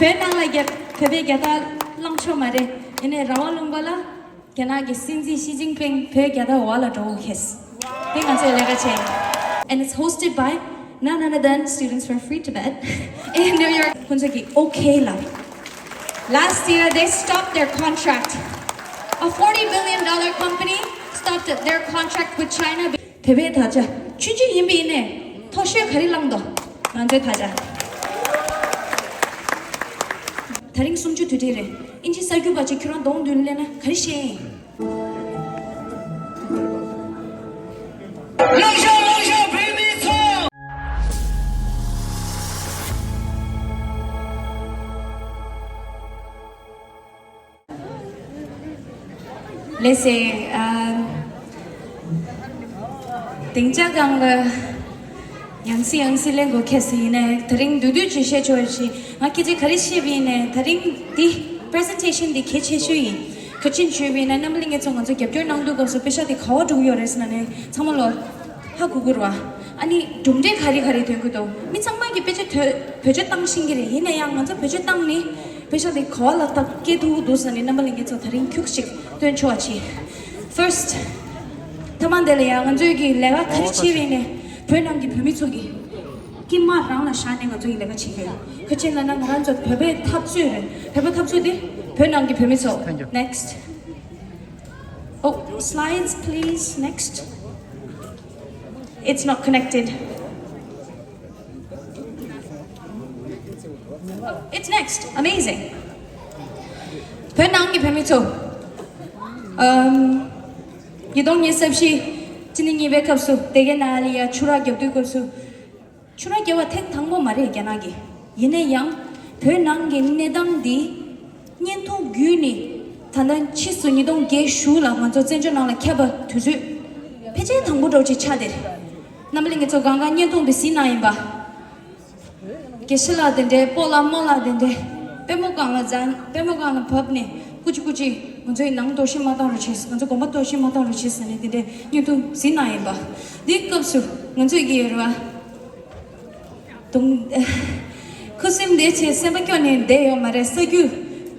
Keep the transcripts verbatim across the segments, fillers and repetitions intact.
བོད་ནང་ལ་རྒྱ་བོད་པའི་རྒྱལ་དར་བསླངས་ཆོག་མ་རེད། ཡིན་ནའི་ར་བ་ལུང་པ་ལ་རྒྱ་ནག་གི་སྲིད་འཛིན་ཞི་ཅིན་ཕིང་བོད་རྒྱལ་དར་འོག་ལ་འགྲོ་དགོས་ཁེལ། དེ་ང་ཚོས་ལས་ཀ་བྱས། And it's hosted by none other than students from Free Tibet in New York. ཁོང་ཚོ་གིས་ཨོ་ཁེ་ལབ། Last year, they stopped their contract. A forty billion dollar company stopped their contract with China. བོད་པའི་དར་ཆ་ཆུང་ཆུང་ཡིན་པ་ཡིན་ནའི་མཐོ་ཤོས་ག་རེ་བསླངས་འདུག་ང་ཚོའི་དར་ཆ། དེ་རིང་གསུམ་བཅུ་དུས་དྲན་རེད། ཨིན་ཇི་གསར་འགྱུར་པ་ཅིག་ཁྱོད་རང་གདོང་མདུན་སླེབས་ན་ག་རེ་བཤད་ཡིན། ལངས་ཤོག་ལངས་ཤོག་བོད་མི་ཚོ། ལགས་སེ། ཨ། སྡིངས་ཆ་སྒང་ལ་ཡང་སེ་ཡང་སེ་ལེན་དགོས་ཁེལ་སེ་ཡིན་ནའི་དེ་རིང་བསྡུས་བསྡུས་ཅིག་བཤད་ཆོག་ཅིག་ང་སྐད་ཆ་ག་རེ་བཤད་པ་ཡིན་ནའི་དེ་རིང་འདི་presentation འདི་གལ་ཆེ་ཤོས་ཡིན། ག་ཅི་ཡིན་ཞུས་པ་ཡིན་ན་རྣམ་པ་ལྷན་རྒྱས་ཚོ་ང་ཚོ་རྒྱབ་སྐྱོར་གནང་དུས་སྐབས་སུ་པེ་ཤག་དེ་ག་པར་འགྲོ་གི་ཡོད་རེད་ཟེར་ན་ནི་ཚང་མ་ལོ། ཧ་གོ་གི་རེད་བ། ཨ་ནི་གྲུབ་འབྲས་ག་རེ་ག་རེ་ཐོན་གྱི་འདུག་མི་ཚང་མ་གིས་བེད་སྤྱོད་ཐོ་བེད་སྤྱོད་བཏང་ཤེས་ཀྱི་རེད། ཡིན་ན་ཡང་ང་ཚོ་བེད་སྤྱོད་བཏང་ནས་བེད་སྤྱོད་དེ་ག་པ་ལ་ད་སྐྱེལ་ཐུབ་ཀྱི་འདུག་ཟེར་ནས་རྣམ་པ་ལྷན་རྒྱས་ཚོ་དེ་རིང་ཁྱུག་ཅིག་སྟོན་ཆོག་པ་བྱེད། First། ཐ་མ་འདི་ལ་ཡང་ང་ཚོས་ཀྱི་ལས་ཀ་ག་རེ་བྱས་པ་ཡིན་ནའི་བོད་ནང་གི་བོད་མི་ཚོ་གི་སྐྱེས་མ་རང་ལ་བཞག་ནས་ང་ཚོ་ཡི་ལས་ཀ་བྱེད་ཀྱི་ཡོད། ག་ཅི་ལབ་ན་ང་རང་ཚོ་བོད་པའི་འཐབ་རྩོད་རེད། བོད་པའི་འཐབ་རྩོད་དེ་བོད་ནང་གི་བོད་མི་ཚོ། Thank you. Next. Oh, slides, please. Next. It's not connected. Oh, it's next. Amazing. བོད་ནང་གི་བོད་མི་ཚོ། ཨམ། ཉིས་སྟོང་ཉི་ཤུ་རྩ་བཞི་ཕྱི་ཟླ་གཉིས་པའི་སྐབས་སུ་སྡེ་དགེ་ནང་ལ་ཡ་ཆུ་རགས་བརྒྱབ་དུས་སྐབས་སུ། ཆུ་རགས་བརྒྱབ་པ་ཐེངས་དང་པོ་མ་རེད་རྒྱ་ནག་གིས། ཡིན་ན་ཡང་བོད་ནང་གི་གནས་སྟངས་འདི་བརྙན་ཐུང་བརྒྱུད་ནས་ད་ལྟ་ཕྱིས་སུ་ཉིས་སྟོང་བརྒྱད་ཞུ་ལ་ང་ཚོ་བཙན་བྱོལ་ནང་ལ་ཁྱབ་པ་དུས་ཚོད་ཕལ་ཆེར་དང་པོ་འདྲ་བོ་ཅིག་ཆགས་བསྡད་རེད། རྣམ་པ་ལྷན་རྒྱས་ཚོ་གང་ག་བརྙན་ཐུང་འདི་གཟིགས་གནང་ཡིན་པ། དགེ་བཤེས་ལགས་དེ་འདྲའི་སྤོ་ལགས་རྨོ་ལགས་དེ་འདྲའི་པུས་མོ་སྒང་ལ་འཛེགས། པུས་མོ་སྒང་ལ་བབས་ནས་སྐུ་མཁྱེན་སྐུ་མཁྱེན་ང་ཚོའི་ནང་གཏོར་བཤིག་མ་བཏང་རོགས་བྱེད། ང་ཚོ་དགོན་པ་གཏོར་བཤིག་མ་བཏང་རོགས་བྱེད་ཟེར་ནས་དེ་འདྲའི་བརྙན་ཐུང་གཟིགས་གནང་ཡིན་པ། འདིའི་སྐབས་སུ་ང་ཚོས་ཀྱི་རེད་བ། དུང་། ཁུ་སིམ་བདེ་ཆེ་སེམས་པ་སྐྱོ་ནས་བསྡད་ཡོད་མ་རེད། ས་རྒྱུས་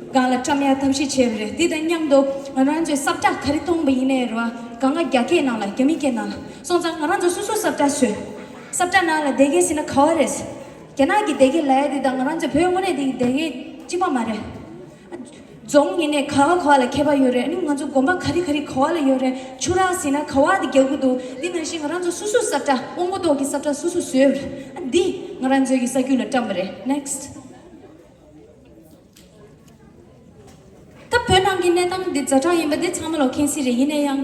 སྒང་ལ་བཀྲམ་ཡ་ཐབས་ཤེས་བྱས་པ་རེད། དེ་དང་མཉམ་དུ་ང་རང་ཚོའི་ས་བཀྲ་ག་རེ་མཐོང་པ་ཡིན་ནའི་རེད་བ། གང་ག་རྒྱ་སྐད་ནང་ལ་རྒྱ་མི་སྐད་ནང་ལ་སོང་ཙང་ང་རང་ཚོ་སོ་སོ་ས་བཀྲ་བཟོས། ས་བཀྲ་ནང་ལ་སྡེ་དགེ་ཟེར་ན་ག་བ་རེད། རྒྱ་ནག་གི་སྡེ་དགེ་ལབ་ཡ་དེ་དང་ང་རང་ཚོ་བོད་དངོས་གནས་དེ་གི་སྡེ་དགེ་གཅིག་པ་མ་རེད། རྫོང་ཡིན་ནའི་ག་བ་ག་བ་ལ་ཁྱད་པར་ཡོད་རེད། ཨ་ནི་ང་ཚོ་དགོན་པ་ག་རེ་ག་རེ་ག་བ་ལ་ཡོད་རེད། ཆུ་རགས་ཟེར་ན་ག་བ་དེ་རྒྱག་གི་འདུག་འདི་ནང་བཞིན་ང་རང་ཚོ་སོ་སོ་ས་བཀྲ་དབང་པོ་ཐོག་གི་ས་བཀྲ་སོ་སོ་བཟོས་ཡོད་རེད། ཨ་འདི་ང་རང་ཚོའི་གི་ས་རྒྱུས་ལ་བཀྲམ་པ་རེད། Next. ད་བོད་ནང་གི་གནས་སྟངས་འདི་ཛ་དྲག་ཡིན་པ་འདི་ཚང་མ་ལོ་མཁྱེན་གསལ་རེད། ཡིན་ན་ཡང་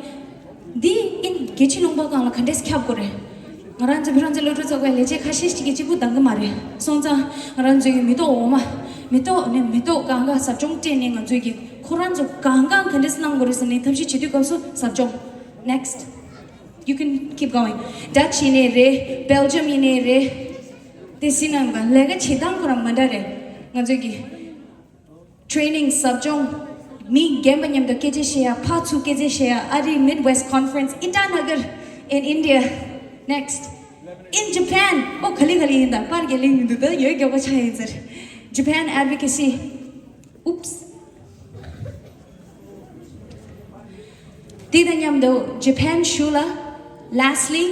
འདི་ཨིན་རྒྱལ་སྤྱི་ལུང་པ་སྒང་ལ་ག་འདྲས་ཁྱབ་དགོས་རེད། ང་རང་ཚོ་བོད་རང་བཙན་སློབ་ཕྲུག་ཚོགས་པའི་ལས་བྱེད་ཁ་ཤས་ཤིག་གིས་གཅིག་པུ་འདང་གི་མ་རེད། སོང་ཙང་ང་རང་ཚོའི་མི་ཐོག་འོག་མ་མི་ཐོག་ནས་མི་ཐོག་སྒང་ག་ཟབ་སྦྱོང་སྤྲད་ནས་ང་ཚོའི་གི་ཁོ་རང་ཚོ་སྒང་ག་ག་འདྲས་གནང་དགོས་རེད་ཟེར་ནས་ཐབས་ཤེས་བྱེད་དུས་སྐབས་སུ་ཟབ་སྦྱོང་། Next. You can keep going. Dutch ཡིན་ནའི་རེད། Belgium ཡིན་ནའི་རེད། དེ་སྲིད་ནང་གི་ལས་ཀ་བྱེད་སྟངས་ཁོ་རང་མི་འདྲ་རེད། ང་ཚོའི་གི་training ཟབ་སྦྱོང་། མི་རྒན་པ་མཉམ་དུ་སྐད་ཆ་བཤད་ཡ། ཕར་ཚུར་སྐད་ཆ་བཤད་ཡ། ཨ་རིའི་Midwest Conference Itanagar in India. Next. In Japan. ཨོ་ག་ལེ་ག་ལེ་ཡིན་ད། པར་རྒྱག་ལེ་མི་འདུག་ད་ཡོད་མགྱོགས་པོ་ཆགས་ཡིན་ཟེར། Japan advocacy. Oops. དེ་དང་མཉམ་དུ་Japan ཞུ་ལ། Lastly.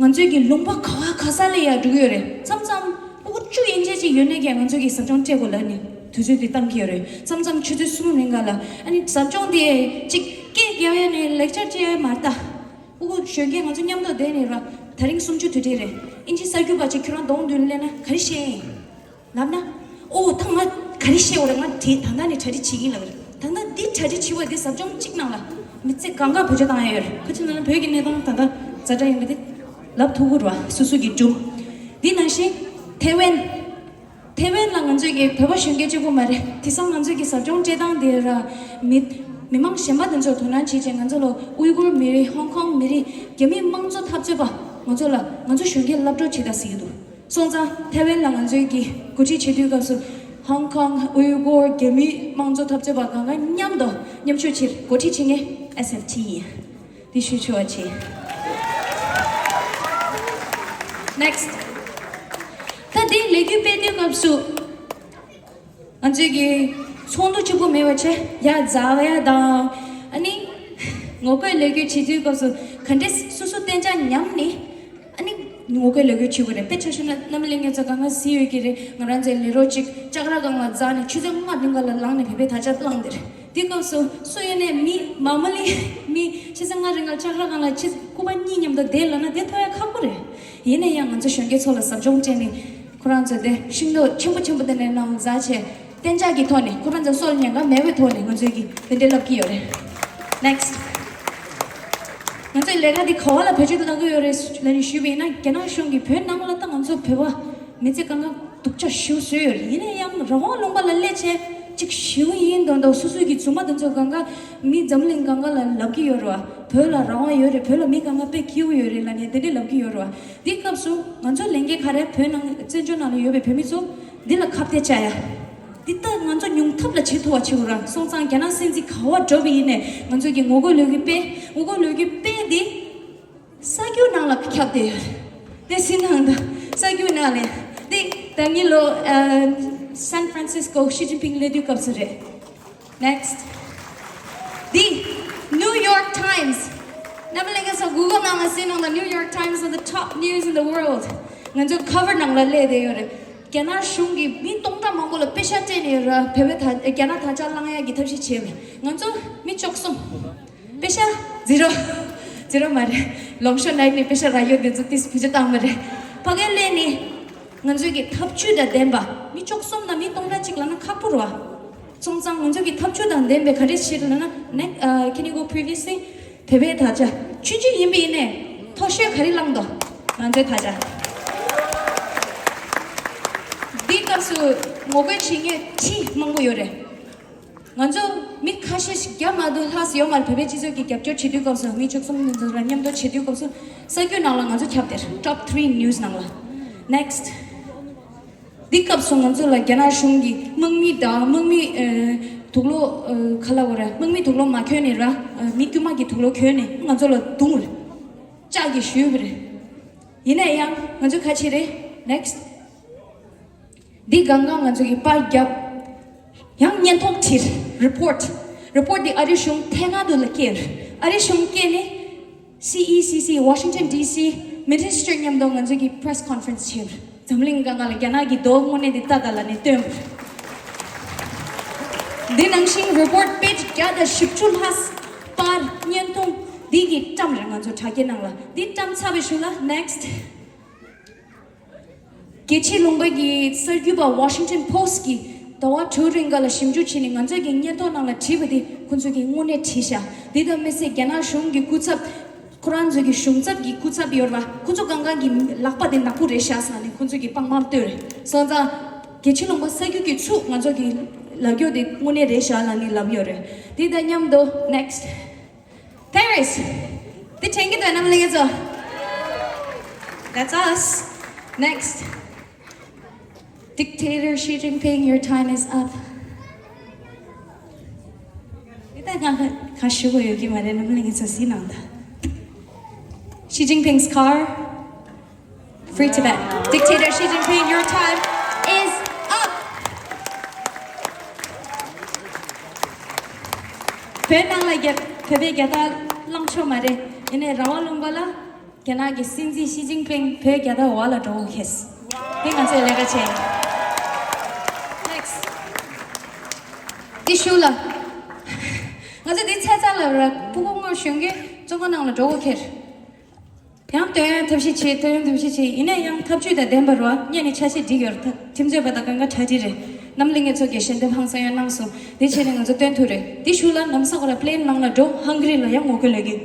ང་ཚོའི་གི་ལུང་པ་ག་བ་ག་ས་ལ་ཡ་འགྲོ་གི་ཡོད་རེད། མཚམས་མཚམས་ཕྲུ་གུ་བཅུ་ཡན་ཆད་ཅིག་ཡོད་ནས་ཀྱང་ང་ཚོའི་གི་ཟབ་སྦྱོང་སྤྲད་དགོས་ལབ་ནས་དུས་ཚོད་དེ་བཏང་གི་ཡོད་རེད། མཚམས་མཚམས་ཆུ་ཚོད་གསུམ་རིང་ག་ལ་ཨ་ནི་ཟབ་སྦྱོང་དེ་ཅིག་སྐད་རྒྱག་ཡ་ནས་ལེག་ཅར་སྤྲད་ཡ་མ་རེད་ད། ཕྲུ་གུ་གཞོན་སྐྱེས་ང་ཚོ་མཉམ་དུ་བསྡད་ནས་ར་དེ་རིང་གསུམ་བཅུ་དུས་དྲན་རེད། ཨིན་ཇི་གསར་འགྱུར་པ་ཅིག་ཁྱོད་རང་གདོང་མདུན་སླེབས་ན་ག་རེ་བཤད་ཡིན། ལབ་ན། ཨོ་ད་ང་ག་རེ་བཤད་འོ་ར། ང་དེ་ད་ལྟ་ནས་གྲ་སྒྲིག་བྱེད་ཀྱིན་ལབ་རེད། ད་ལྟ་འདི་གྲ་སྒྲིག་བྱེད་པ་འདི་ཟབ་སྦྱོང་གཅིག་ནང་ལ་མི་ཚེ་གང་ག་བེད་སྤྱོད་བཏང་ཡ་ཡོད་རེད། ཁ་ཅིག་ན་ན་བོད་ཀྱི་གནས་སྟངས་ད་ལྟ་ཛ་དྲག་ཡིན་པ་འདི་ལབ་ཐུབ་ཀྱི་རེད་བ། སོ་སོ་གི་སྒྲུང་། འདི་ནང་བཞིན་ཐེ་ཝན། ཐེ་ཝན་ལ་ང་ཚོས་ཀྱི་བོད་པ་གཞོན་སྐྱེས་གཅིག་པུ་མ་རེད། དེང་སང་ང་ཚོས་ཀྱི་ཟབ་སྦྱོང་སྤྲད་སྟངས་འདི་ར་མི་མི་མང་གཞན་པ་དེ་ཚོར་དོ་སྣང་བྱེད་ཅིང་། ང་ཚོ་ལ་ཨུའི་གུར་མི་རིགས། ཧོང་ཀོང་མི་རིགས། རྒྱ་མི་དམངས་གཙོ་འཐབ་རྩོད་པ་ང་ཚོ་ལ་ང་ཚོ་གཞོན་སྐྱེས་སློབ་གྲོགས་བྱེད་ད་ཟེར་གྱི་འདུག་སོང་ཙང་ཐེ་ཝན་ལ་ང་ཚོའི་གི་གོ་སྒྲིག་བྱེད་དུས་སྐབས་སུ་ཧོང་ཀོང་། ཨུའི་གུར། རྒྱ་མི་དམངས་གཙོ་འཐབ་རྩོད་པ་གང་ག་མཉམ་དུ་མཉམ་ཞུགས་ཕྱིར་གོ་སྒྲིག་བྱེད་མཁན་ཨེས་ཨེཕ་ཊི་ཡིན། འདི་ཞུ་ཆོག་པ་བྱེད། Next. ད་འདི་ལས་འགུལ་སྤེལ་དུས་སྐབས་སུ། ང་ཚོས་ཀྱི་ཚོགས་འདུ་གཅིག་པུ་མེད་པ་བྱས་ཡ་ཛ་བ་ཡ་དང་། ཨ་ནི་ངོ་རྒོལ་ལས་འགུལ་བྱེད་དུས་སྐབས་སུ་ག་འདྲས་སོ་སོ་གཏན་འཇགས་ཉམས་ནས། ཨ་ནི་ངོ་རྒོལ་ལས་འགུལ་བྱེད་དགོས་རེད། དཔེ་ཆ་བཞག་ན་རྣམ་གླིང་གི་ཚོ་གང་ག་གཟིགས་ཡོད་ཀྱི་རེད། ང་རང་ཚོའི་ལས་རོགས་གཅིག་ལྕགས་ར་སྒང་ལ་འཛེགས་ནས་ཆུ་ཚོད་ལྔ་བདུན་ག་ལ་ལངས་ནས་བོད་པའི་དར་ཆ་བསླངས་དེར། དེ་སྐབས་སུ་སུ་ཡིན་ནས་མི་མ་མ་ལི་མི་ཆུ་ཚོད་ལྔ་རིང་ལ་ལྕགས་ར་སྒང་ལ་ཆུ་སྐུད་པ་གཉིས་མཉམ་དུ་བསྡད་ལབ་ན་དེ་ཐོབ་ཡ་ཁག་པོ་རེད། ཡིན་ན་ཡང་ང་ཚོ་གཞོན་སྐྱེས་ཚོ་ལ་ཟབ་སྦྱོང་སྤྲད་ནས་ཁོ་རང་ཚོ་དེ་ཤིང་ཏོག་ཆེན་པོ་ཆེན་པོ་དེ་ནས་ནང་འཛེགས་བྱས་གཏན་འཇགས་ཀྱི་ཐོག་ནས་ཁོ་རང་ཚོ་སྲོག་ཉེན་ཁ་མེད་པའི་ཐོག་ནས་ང་ཚོས་ཀྱི་དེ་འདྲས་ལབ་ཀྱི་ཡོད་རེད། Next. ང་ཚོའི་ལས་ཀ་འདི་ག་བ་ལ་བེད་སྤྱོད་གཏང་གི་ཡོད་རེད་ལབ་ནས་ཞུས་པ་ཡིན་ན། རྒྱ་ནག་གཞུང་གིས་བོད་ནང་ལ་ད་ང་ཚོ་བོད་པ་མི་ཚེ་གང་ག་སྡུག་ཅག་ཞེ་པོ་བཟོས་ཡོད་རེད། ཡིན་ན་ཡང་རང་དབང་ལུང་པ་ལ་སླེབས་བྱས་ཅིག་ཞེ་པོ་ཡིན་མདོག་མདོག་སོ་སོའི་གི་རྫུན་མ་དེ་ཚོ་གང་ག་མི་འཛམ་གླིང་གང་ག་ལ་ལབ་ཀྱི་ཡོད་རེད་བ། བོད་ལ་རང་དབང་ཡོད་རེད། བོད་ལ་མི་གང་ག་དཔེ་སྐྱིད་པོ་ཡོད་རེད་ལབ་ནས་དེ་འདྲས་ལབ་ཀྱི་ཡོད་རེད་བ། འདི་སྐབས་སུ་ང་ཚོ་ལས་འགན་ག་རེ། བོད་ནང་བཙན་བྱོལ་ནང་ལ་ཡོད་པའི་བོད་མི་ཚོ་འདི་ལ་ཁ་གཏད་བཅག་ཡ། འདི་ལྟར་ང་ཚོ་ཉུང་མཐའ་ལ་བྱེད་ཐུབ་པ་བྱེད་དགོས་ར། སོང་ཙང་རྒྱ་ནག་སྲིད་འཛིན་ག་བ་འགྲོ་བ་ཡིན་ནས་ང་ཚོ་གི་ངོ་རྒོལ་ལས་འགུལ་སྤེལ། ངོ་རྒོལ་ལས་འགུལ་སྤེལ་འདི་ས་རྒྱུ་ནང་ལ་ཁྱབ་བསྡད་ཡོད་རེད། དེ་སྲིད་ནང་དུ་ས་རྒྱུ་ནང་ལས་འདི་ད་ཉིན་ལོ་ཨ་San Francisco Xi Jinping སླེབས་དུས་སྐབས་སུ་རེད། Next. འདི་New York Times. རྣམ་པ་ལྷན་རྒྱས་ཚོ་Google ནང་ལ་གཟིགས་ནང་དང་། New York Times is the top news in the world. ང་ཚོ་cover ནང་ལ་སླེབས་བསྡད་ཡོད་རེད། རྒྱ་ནག་གཞུང་གིས་མི་སྟོང་ཕྲག་མང་པོ་ལ་པེ་ཤག་སྤྲད་ནས་ཡོད་ར། བོད་པའི་ད་རྒྱ་ནག་དར་ཆ་བསླང་ཡག་གི་ཐབས་ཤེས་བྱས་པ་རེད། ང་ཚོ་མི་བཅུ་གསུམ། པེ་ཤག་zero. Zero མ་རེད། ལོང་ཤོ་ནའི་ནས་པེ་ཤག་རག་ཡོད་དེ་ཚོ་ཏིས་བུ་ཆ་བཏང་བ་རེད། ཕ་གིར་སླེབས་ནས་ང་ཚོས་ཀྱི་ཐབས་ཇུས་དང་ལྡན་པ། མི་བཅུ་གསུམ་དང་མི་སྟོང་ཕྲག་གཅིག་ལབ་ན་ཁག་པོ་རེད་བ། སོང་ཙང་ང་ཚོས་ཀྱི་ཐབས་ཇུས་དང་ལྡན་པའི་ག་འདྲས་བྱེད་ལབ་ན། Next, uh, can you go previously? བོད་པའི་དར་ཆ་ཆུང་ཆུང་ཡིན་པ་ཡིན་ནས་མཐོ་ཤོས་ག་རེ་བསླངས་འདུག་ང་ཚོའི་དར་ཆ། འདིའི་སྐབས་སུ་ངོ་རྒོལ་བྱེད་མཁན་ཁྲི་མང་པོ་ཡོད་རེད། ང་ཚོ་མི་ཁ་ཤས་ཤིག་བརྒྱ་མ་གཏོགས་ལྷག་ཡོད་མ་རེད། བོད་པའི་སྤྱི་ཚོགས་ཀྱི་རྒྱབ་སྐྱོར་བྱེད་དུས་སྐབས་སུ། མི་བཅུ་གསུམ་ང་ཚོ་ལ་མཉམ་དུ་བྱེད་དུས་སྐབས་སུ་ས་རྒྱུ་ནང་ལ་ང་ཚོ་ཁྱབ་སྟེ་top three news ནང་ལ། Next. འདི་སྐབས་སུ་ང་ཚོ་ལ་རྒྱ་ནག་གཞུང་གིས་དམག་མི་དང་དམག་མི་ཨ་དུག་ལོག་ཨ་ག་ལབ་དགོས་རེད། དམག་མི་དུག་ལོག་མ་གྱོན་ནས་ར་ཨ་མི་དཀྱུས་མ་གི་དུག་ལོག་གྱོན་ནས་ང་ཚོ་ལ་རྡུང་རེད། ལྕགས་ཀྱིས་གཞུས་པ་རེད། ཡིན་ན་ཡང་ང་ཚོ་ག་བྱེད་རེད། Next. འདི་གང་ག་ང་ཚོ་གིས་པར་བརྒྱབ། ཡང་བརྙན་ཐུང་བྲིས། Report. Report འདི་ཨ་རི་གཞུང་ཐད་ཀར་དུ་ལ་བསྐྱལ། ཨ་རི་གཞུང་བསྐྱལ་ནས་C E C C, Washington D C Minister མཉམ་དུ་ང་ཚོ་གིས་press conference བྱས། འཛམ་གླིང་གང་ག་ལ་རྒྱ་ནག་གི་རྡོ་དངོས་གནས་འདི་ལྟ་ད་ལབ་ནས་སྟོན། འདི་ནང་བཞིན་report page བརྒྱ་དང་བཞི་བཅུ་ལྷག་པར་བརྙན་ཐུང་འདི་གི་བཀྲམ་རེད། ང་ཚོ་དྲ་རྒྱའི་ནང་ལ་འདི་བཀྲམ་ཚར་བའི་གཞུག་ལ། Next. རྒྱལ་སྤྱིའི་ལུང་པ་གི་གསར་འགྱུར་པ་Washington Post གིས་ཟླ་བ་དྲུག་རིང་ག་ལ་ཞིབ་འཇུག་བྱས་ནས་ང་ཚོ་གི་བརྙན་ཐུང་ནང་ལ་བྲིས་པ་དེ་ཁོ་ཚོ་གིས་དངོས་གནས་བྲིས་ཤག་འདི་དང་མི་ཚད་རྒྱ་ནག་གཞུང་གི་སྐུ་ཚབ། ཁོ་རང་ཚོ་གི་གཞུང་ཚབ་ཀྱི་སྐུ་ཚབ་ཡོད་རེད་བ། ཁོ་ཚོ་གང་ག་གི་ལག་པ་དེ་ནག་པོ་རེད་ཤག་ཟེར་ནས་ཁོ་ཚོ་གིས་པང་པང་བཏོན་རེད། སོང་ཙང་རྒྱལ་སྤྱིའི་ལུང་པ་གསར་འགྱུར་གྱི་ཚུགས་ང་ཚོ་གི་ལབ་རྒྱུ་དེ་དངོས་གནས་རེད་ཤག་ལབ་ནས་ལབ་ཡོད་རེད། དེ་དང་མཉམ་དུ། Next. Paris. དེ་དྲན་གྱི་འདུག་རྣམ་པ་ལྷན་རྒྱས་ཚོ། That's us. Next. Dictator Xi Jinping, your time is up. དེ་ད་གང་ག་གང་ཞུ་དགོས་ཡོད་ཀྱི་མ་རེད། རྣམ་པ་ལྷན་རྒྱས་ཚོ་གཟིགས་གནང་དང་། Xi Jinping's car. Free Tibet. Dictator Xi Jinping, your time is up. བོད་ནང་ལ་རྒྱ་བོད་པའི་རྒྱལ་དར་བསླངས་ཆོག་མ་རེད། ཡིན་ནའི་རང་དབང་ལུང་པ་ལ་རྒྱ་ནག་གི་སྲིད་འཛིན་ཞི་ཅིན་ཕིང་བོད་རྒྱལ་དར་འོག་ལ་འགྲོ་དགོས་ཁེལ། དེ་ང་ཚོས་ལས་ཀ་བྱས། Next. དེ་ཤུལ་ལ་ང་ཚོ་དེ་ཚ་ཚ་ལ་ར་སྤུ་གུ་དངོས་གཞོན་སྐྱེས་བཙོན་ཁང་ནང་ལ་འགྲོ་དགོས་ཁེལ། དེའང་སྟོན་ཡ་ཐབས་ཤེས་བྱས། སྟོན་ཡ་ཐབས་ཤེས་བྱས། ཡིན་ན་ཡང་ཐབས་ཇུས་དང་ལྡན་པ་རེད་བ། སྔོན་ནས་ཆ་ཤས་བསྒྲིགས་ཡོད་རེད། ཁྲིམས་རྩོད་པ་དང་གང་ག་གྲ་སྒྲིག་རེད། རྣམ་གླིང་ངེད་ཚོ་གིས་ཞལ་འདེབས་ཧང་སང་ཡང་གནང་སོང་། དེ་བྱས་ནས་ང་ཚོ་སྟོན་ཐུབ་རེད། དེ་ཤུལ་ལ་ལམ་སང་ཁོ་ར་པི་ལེན་ནང་ལ་འགྲོ། ཧང་གི་རི་ལ་ཡང་ངོ་རྒོལ་ལས་ཀྱི་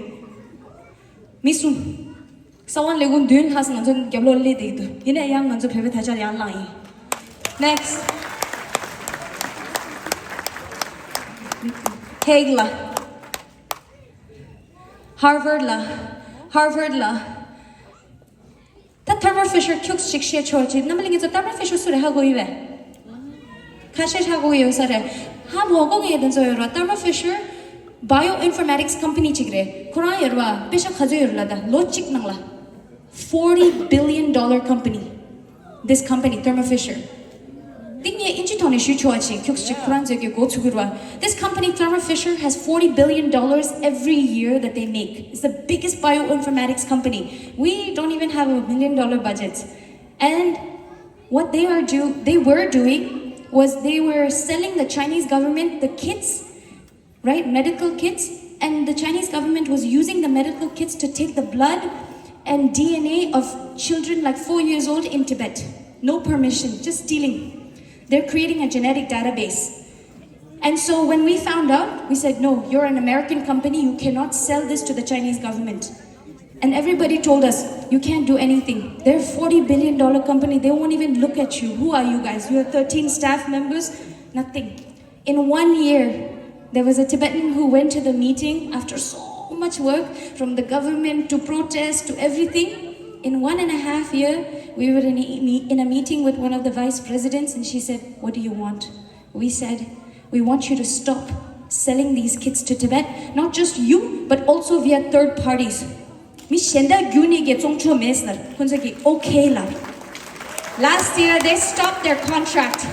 མི་གསུམ། ས་དབང་ལས་ཁུངས་མདུན་ལྷག་ང་ཚོ་རྒྱབ་ལོགས་སླེབས་བསྡད་ཀྱི་འདུག་ཡིན་ན་ཡང་ང་ཚོ་བོད་པའི་དར་ཆ་ཡར་བསླངས་ཡིན། Next. Hague ལ། Harvard ལ། Harvard ལ། ད་Thermo Fisher ཁྱུག་ཅིག་བཤད་ཆོག་ཅིག་རྣམ་པ་ལྷན་རྒྱས་ཚོ་Thermo Fisher སུ་རེད་ཧ་གོ་ཡོད་པས། ཁ་ཤས་ཧ་གོ་ཡོད་ས་རེད། ཧ་མ་གོ་མཁན་དེ་ཚོ་ཡོད་རེད། Thermo Fisher Bioinformatics company ཅིག་རེད། ཁོ་རང་ཡོད་རེད་བ། པེ་ཤ་ག་ཚོད་ཡོད་རེད་ལ། ད་ལོ་གཅིག་ནང་ལ། Forty billion dollar company. This company, Thermo Fisher. འདི་ངས་ཨིན་ཇི། ཐོག་ནས་ཞུ་ཆོག་པ་ཅིག་ཁྱུག་ཅིག་ཁོ་རང་ཚོས་ཀྱི་འགོ་ཚུགས་ཀྱི་རེད་བ། This company, Thermo Fisher, has forty billion dollars every year that they make. It's the biggest bioinformatics company. We don't even have a million dollar budget. And what they are do they were doing was they were selling the Chinese government the kits, right? Medical kits. And the Chinese government was using the medical kits to take the blood and D N A of children like four years old in Tibet. No permission, just stealing. They're creating a genetic database. And so when we found out, we said, "No, you're an American company. You cannot sell this to the Chinese government." And everybody told us, "You can't do anything. They're a forty billion dollar company. They won't even look at you. Who are you guys? You have thirteen staff members." Nothing. In one year, there was a Tibetan who went to the meeting after so much work, from the government to protest to everything. In one and a half year, we were in a, me- in a meeting with one of the vice presidents, and she said, "What do you want?" We said, "We want you to stop selling these kits to Tibet, not just you, but also via third parties." མི་གཞན་དག་བརྒྱུད་ནས་ཀྱི་བཙོང་ཆོག་མེད་ཟེར། ཁོང་ཚོ་གིས་okay ལབ། Last year, they stopped their contract.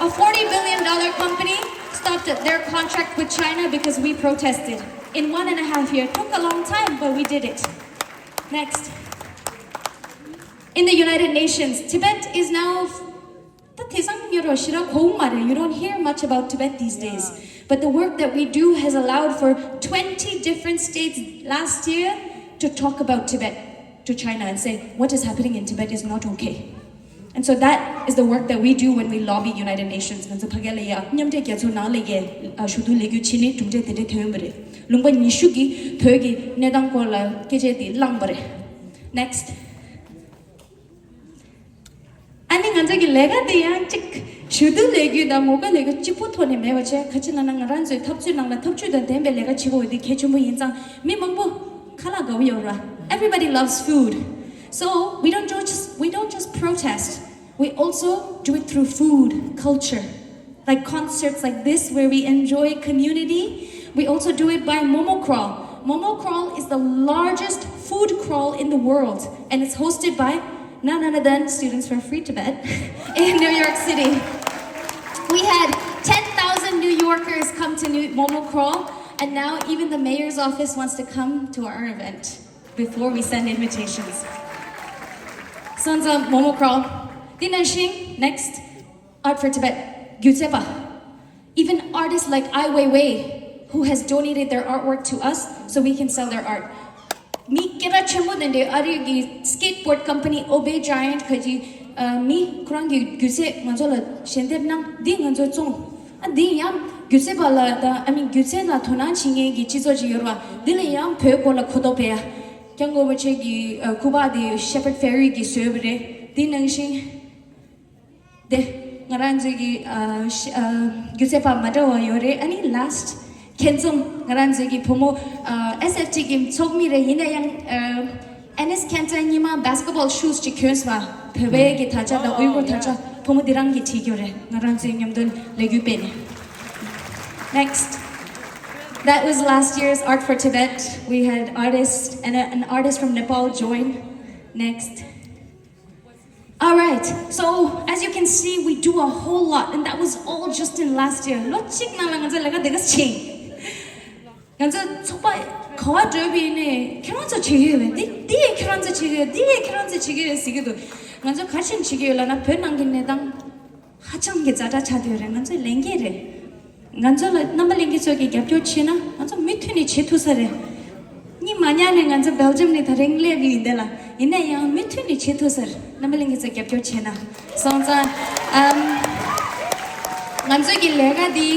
A forty billion dollar company stopped their contract with China because we protested. In one and a half year, took a long time, but we did it. Next. In the United Nations, Tibet is now ད་དེང་སང་ཉོ་རོ་ཞེ་དྲག་གོ་མ་རེད། You don't hear much about Tibet these days. But the work that we do has allowed for twenty different states last year to talk about Tibet to China and say, "What is happening in Tibet is not okay." And so that is the work that we do when we lobby United Nations. ང་ཚོ་ཕ་གི་ལ་ཡ་མཉམ་འབྲེལ་རྒྱལ་ཚོགས་ནང་ལ་ཡ་ཞུ་གཏུག་ལས་འགུལ་བྱེད་ནས་གྲུབ་འབྲས་དེ་འདྲ་ཐོན་ཡོང་པ་རེད། ལུང་པ་ཉི་ཤུ་གིས་བོད་ཀྱི་གནས་སྟངས་སྐོར་ལ་སྐད་ཆ་དེ་བླངས་པ་རེད། Next. ཨ་ནི་ང་ཚོ་གི་ལས་ཀ་དེ་ཡང་གཅིག་ཞུ་གཏུག་ལས་འགུལ་དང་ངོ་རྒོལ་ལས་འགུལ་གཅིག་པུ་ཐོག་ནས་མེད་པ་བྱས། ག་ཅི་ལབ་ན་ང་རང་ཚོའི་འཐབ་རྩོད་ནང་ལ་འཐབ་ཇུས་དང་ལྡན་པའི་ལས་ཀ་བྱེད་དགོས་དེ་གལ་ཆེན་པོ་ཡིན་ཙང་། མི་མང་པོ་ཁ་ལག་དགའ་པོ་ཡོད་ར། Everybody loves food. So we don't just, we don't just protest. We also do it through food, culture. Like concerts like this where we enjoy community. We also do it by Momo Crawl. Momo Crawl is the largest food crawl in the world, and it's hosted by none other than Students for Free Tibet in New York City. We had ten thousand New Yorkers come to New Momo Crawl, and now even the mayor's office wants to come to our event before we send invitations. Sons of Momo Crawl. དེ་ནང་བཞིན་next. Art for Tibet. སྒྱུ་རྩལ་པ། Even artists like Ai Weiwei, who has donated their artwork to us so we can sell their art. མི་སྐད་གྲགས་ཆེན་པོ་དེ་འདྲའི་ཨ་རིའི་གི་skateboard company Obey Giant ཁ་ཅིག་ཨ་མི་ཁོ་རང་གི་སྒྱུ་རྩལ་ང་ཚོ་ལ་ཞལ་འདེབས་གནང་། འདི་ང་ཚོ་བཙོང་། ཨ་འདི་ཡང་སྒྱུ་རྩལ་པ་ལ་དང་ཨ་མི་སྒྱུ་རྩལ་ལ་དོ་སྣང་བྱེད་མཁན་གྱི་སྤྱི་ཚོགས་ཅིག་ཡོད་རེད་བ། འདི་ལ་ཡང་བོད་སྐོར་ལ་གོ་རྟོགས་སྤེལ་ཡ། སྐྱབས་མགོན་རིན་པོ་ཆེ་གི་ཨ་སྐུ་པར་དེ་Shepard Fairey གིས་བཟོས་པ་རེད། འདི་ནང་བཞིན། དེ་ང་རང་ཚོའི་གི་ཨ་ཤ་ཨ་སྒྱུ་རྩལ་པ་མ་འདྲ་བ་ཡོད་རེད། ཨ་ནི་last ཁྱེད་ཚོ་ང་རང་ཚོའི་གི་བུ་མོ་ཨ་S F T གི་ཚོགས་མི་རེད། ཡིན་ན་ཡང་ཨ་Enes Kanter སྔོན་མ་basketball shoes ཅིག་གྱོན་སོང་བ། བོད་པའི་གི་དར་ཆ་དང་ཨུ་ཡུ་གུར་དར་ཆ་བུ་མོ་འདི་རང་གིས་བྲིས་ཡོད་རེད། ང་རང་ཚོའི་མཉམ་དུ་ལས་འགུལ་སྤེལ་ནས། Next. That was last year's Art for Tibet. We had artists and a, an artist from Nepal join. Next. All right. So, as you can see, we do a whole lot, and that was all just in last year. ལོ་གཅིག་ནང་ལ་ང་ཚོ་ལས་ཀ་དེ་ག་བྱས། ང་ཚོ་ཚོགས་པ་ག་བ་འགྲོ་བའི་ནས་ཁྱེད་རང་ཚོ་བྱེད་ཀྱི་ཡོད་པས། འདི་འདི་ཡས་ཁྱེད་རང་ཚོ་བྱེད་ཀྱི་ཡོད། འདི་ཡས་ཁྱེད་རང་ཚོ་བྱེད་ཀྱི་ཡོད་ཟེར་གྱི་འདུག་ང་ཚོ་ག་རེ་བྱེད་ཀྱི་ཡོད་ལབ་ན། བོད་ནང་གི་གནས་སྟངས་ཧ་ཅང་གི་ཛ་དྲག་ཆགས་བསྡད་ཡོད་རེད། ང་ཚོའི་ལས་འགན་རེད། ང་ཚོ་ལ་རྣམ་པ་ལྷན་རྒྱས་ཚོ་གིས་རྒྱབ་སྐྱོར་བྱས་ན་ང་ཚོ་མུ་མཐུད་ནས་བྱེད་ཐུབ་ས་རེད། སྔོན་མ་ཉག་ནས་ང་ཚོ་Belgium ནས་ད་རིང་སླེབས་ཡིན་དེ་ལ། ཡིན་ན་ཡང་མུ་མཐུད་ནས་བྱེད་ཐུབ་ས་རེད། རྣམ་པ་ལྷན་རྒྱས་ཚོ་རྒྱབ་སྐྱོར་བྱས་ན། སོང་ཙང་ཨམ། ང་ཚོ་གི་ལས་ཀ་འདི་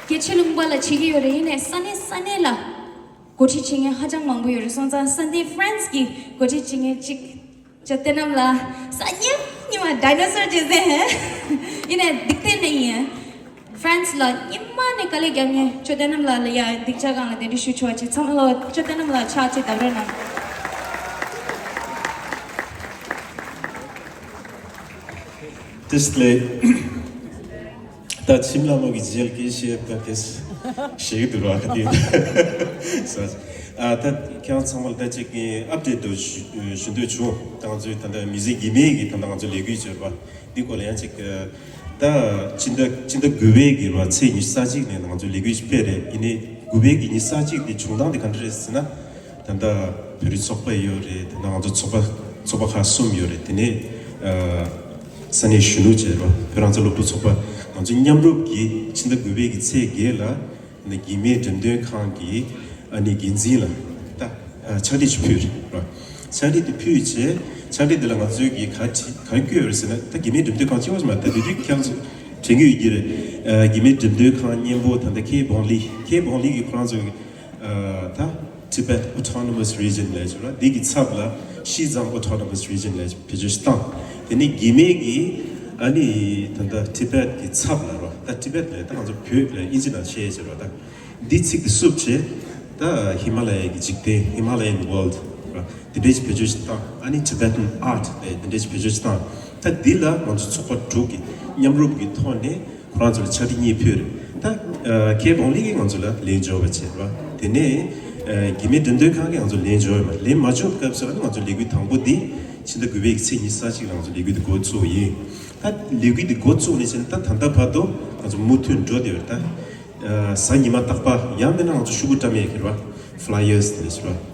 སྐད་ཆ་ལུང་པ་ལ་བྱེད་ཀྱི་ཡོད་རེད། ཡིན་ནའི་ས་གནས་ས་གནས་ལ་འགོ་ཁྲིད་བྱེད་མཁན་ཧ་ཅང་མང་པོ་ཡོད་རེད། སོང་ཙང་ས་གནས་France གི་འགོ་ཁྲིད་བྱེད་མཁན་གཅིག་ཅོ་བསྟན་རྣམ་ལགས། ས་ཉིན་ཉི་མ་ཌའི་ནོ་སོར་ཅིག་ཟེར། ཡིན་ནའི་སྡིག་ལྟས་ནི་ཡིན། France ལ་ཉི་མ་ནས་དཀའ་ལས་རྒྱབ་མཁན་ཅོ་བསྟན་རྣམ་ལགས་ལ་ཡ་སྡིངས་ཆ་སྒང་ལ་གདན་འདྲེན་ཞུ་ཆོག་པ་ཅིག་ཚང་མ་ལ་ཅོ་བསྟན་རྣམ་ལགས་ཕྱག་ཅིག་བརྡབ་རོགས་གནང་། དེ་སླེ། ད་ཁྱིམ་ལ་མོ་གི་རྗེས་ལ་སྐད་བཤད་ད་དེ་ཞེ་གི་འདུག་ར་ག་དེ། ས་ཨ་ད་ཁྱེད་རང་ཚང་མ་ལ་ད་ཅིག་ཨབ་ཌེཊ་དུ་ཞུ་ཞུ་འདོད་བྱུང་། ད་ང་ཚོའི་ད་ལྟ་མི་ཟི་གི་མེ་གི་ད་ལྟ་ང་ཚོ་ལས་འགུལ་བྱེད་པ་འདི་སྐོར་ལ་ཡང་ཅིག་ད་ ད་སྤྱི་ཟླ་སྤྱི་ཟླ་དགུ་པའི་གི་བ་ཚེས་ཉི་ཤུ་རྩ་གཅིག་ནས་ང་ཚོ་ལས་འགུལ་ཞིག་སྤེལ་རེད། ཡིན་ནའི་དགུ་པའི་གི་ཉི་ཤུ་རྩ་གཅིག་དེ་བྱུང་སྟངས་དེ་ག་འདྲ་རེད་ཟེར་ན། ད་ལྟ་བོད་རིགས་ཚོགས་པ་ཡོད་རེད། ད་ལྟ་ང་ཚོ་ཚོགས་པ་ཚོགས་པ་ཁག་གསུམ་ཡོད་རེད། དེ་ནས་ས་གནས་གཞོན་ནུ་བྱས་རོགས་བོད་རང་བཙན་སློབ་ཕྲུག་ཚོགས་པ། ང་ཚོ་མཉམ་རུབ་ཀྱིས་ཕྱི་ཟླ་དགུ་པའི་གི་ཚེས་བརྒྱད་ལ་ནས་གི་མེད་འགྲེམས་སྟོན་ཁང་གི་ཨ་ནི་འགན་འཛིན་ལ་ད་ཕྱག་བྲིས་ཤིག་ཕུལ་རེད་རོགས། ཕྱག་བྲིས་དེ་ཕུལ་བྱས་ཕྱག་བྲིས་དེ་ལ་ང་ཚོས་གི་ག་བྲིས་ག་བཀོད་ཡོད་རེད་ཟེར་ན། ད་གི་མེད་འགྲེམས་སྟོན་ཁང་གཅིག་པ་ཞིག་མ་རེད། ད་དེ་དུས་ཁྱེད་རང་ཚོ་དྲན་གྱི་ཡོད་ཀྱི་རེད། གི་མེད་འགྲེམས་སྟོན་ཁང་གཉན་པོ་ད་ལྟ་ཁེ་བོང་ལི་ཁེ་བོང་ལི་གི་ཁོ་རང་ཚོ་གི་ད་Tibet Autonomous Region ལས་བྱུང་ར། འདི་གི་ཚབ་ལ་Xizang Autonomous Region ལས་བེད་སྤྱོད་བཏང་། དེ་ནི་གི་མེད་ཀྱི་ཨ་ནི་ད་ལྟ་Tibet གི་ཚབ་ལ་རོ། ད་Tibet ལས་ད་ང་ཚོ་བོད་ལ་ཨིན་ཇི་ནང་བཤད་ཡས་བྱེད་རོ། ད་འདི་ཚིག་འདི་བསུབ་བྱས་ད་ཧི་མ་ལ་ཡའི་གི་འཇིག་རྟེན་Himalayan World རོ། དེ་འདྲས་ཀྱི་བེད་སྤྱོད་བཏང་། ཨ་ནི་Tibetan Art ལས་དེ་འདྲས་ཀྱི་བེད་སྤྱོད་བཏང་། ད་འདི་ལ་ང་ཚོ་ཚོགས་པ་དྲུག་གི་མཉམ་རུབ་ཀྱི་ཐོག་ནས། ཁོ་རང་ཚོ་ལ་ཕྱག་བྲིས་གཉིས་ཕུལ་རེད། ད་ཁེ་བོང་ལི་གིས་ང་ཚོ་ལ་ལན་འབྱོར་བ་བྱས་རེད་བ། དེ་ནས་གི་མེད་འགྲེམས་སྟོན་ཁང་གིས་ང་ཚོ་ལན་འབྱོར་བ་མ་ལན་མ་འབྱོར་བའི་སྐབས་སུ་ཨ་ནི་ང་ཚོ་ལས་འགུལ་དང་པོ་འདི་ཕྱི་ཟླ་དགུ་པའི་ཚེས་ཉི་ཤུ་རྩ་གཅིག་ལ་ང་ཚོ་ལས་འགུལ་འདི་འགོ་བཙུགས་ཡིན། ད་ལས་འགུལ་འདི་འགོ་བཙུགས་ནས་བྱས་ན་ད་ད་ལྟ་བར་དུ་ང་ཚོ་མུ་མཐུད་འགྲོ་བསྡད་ཡོད་རེད། ད་གཟའ་ཉི་མ་རྟག་པར་ཡང་མིན་ན་ང་ཚོ་ཤོག་གུ་བཀྲམ་ཡས་ཀྱི་རེད་བ། Flyers དེ་འདྲ་བྱས་རེད་བ།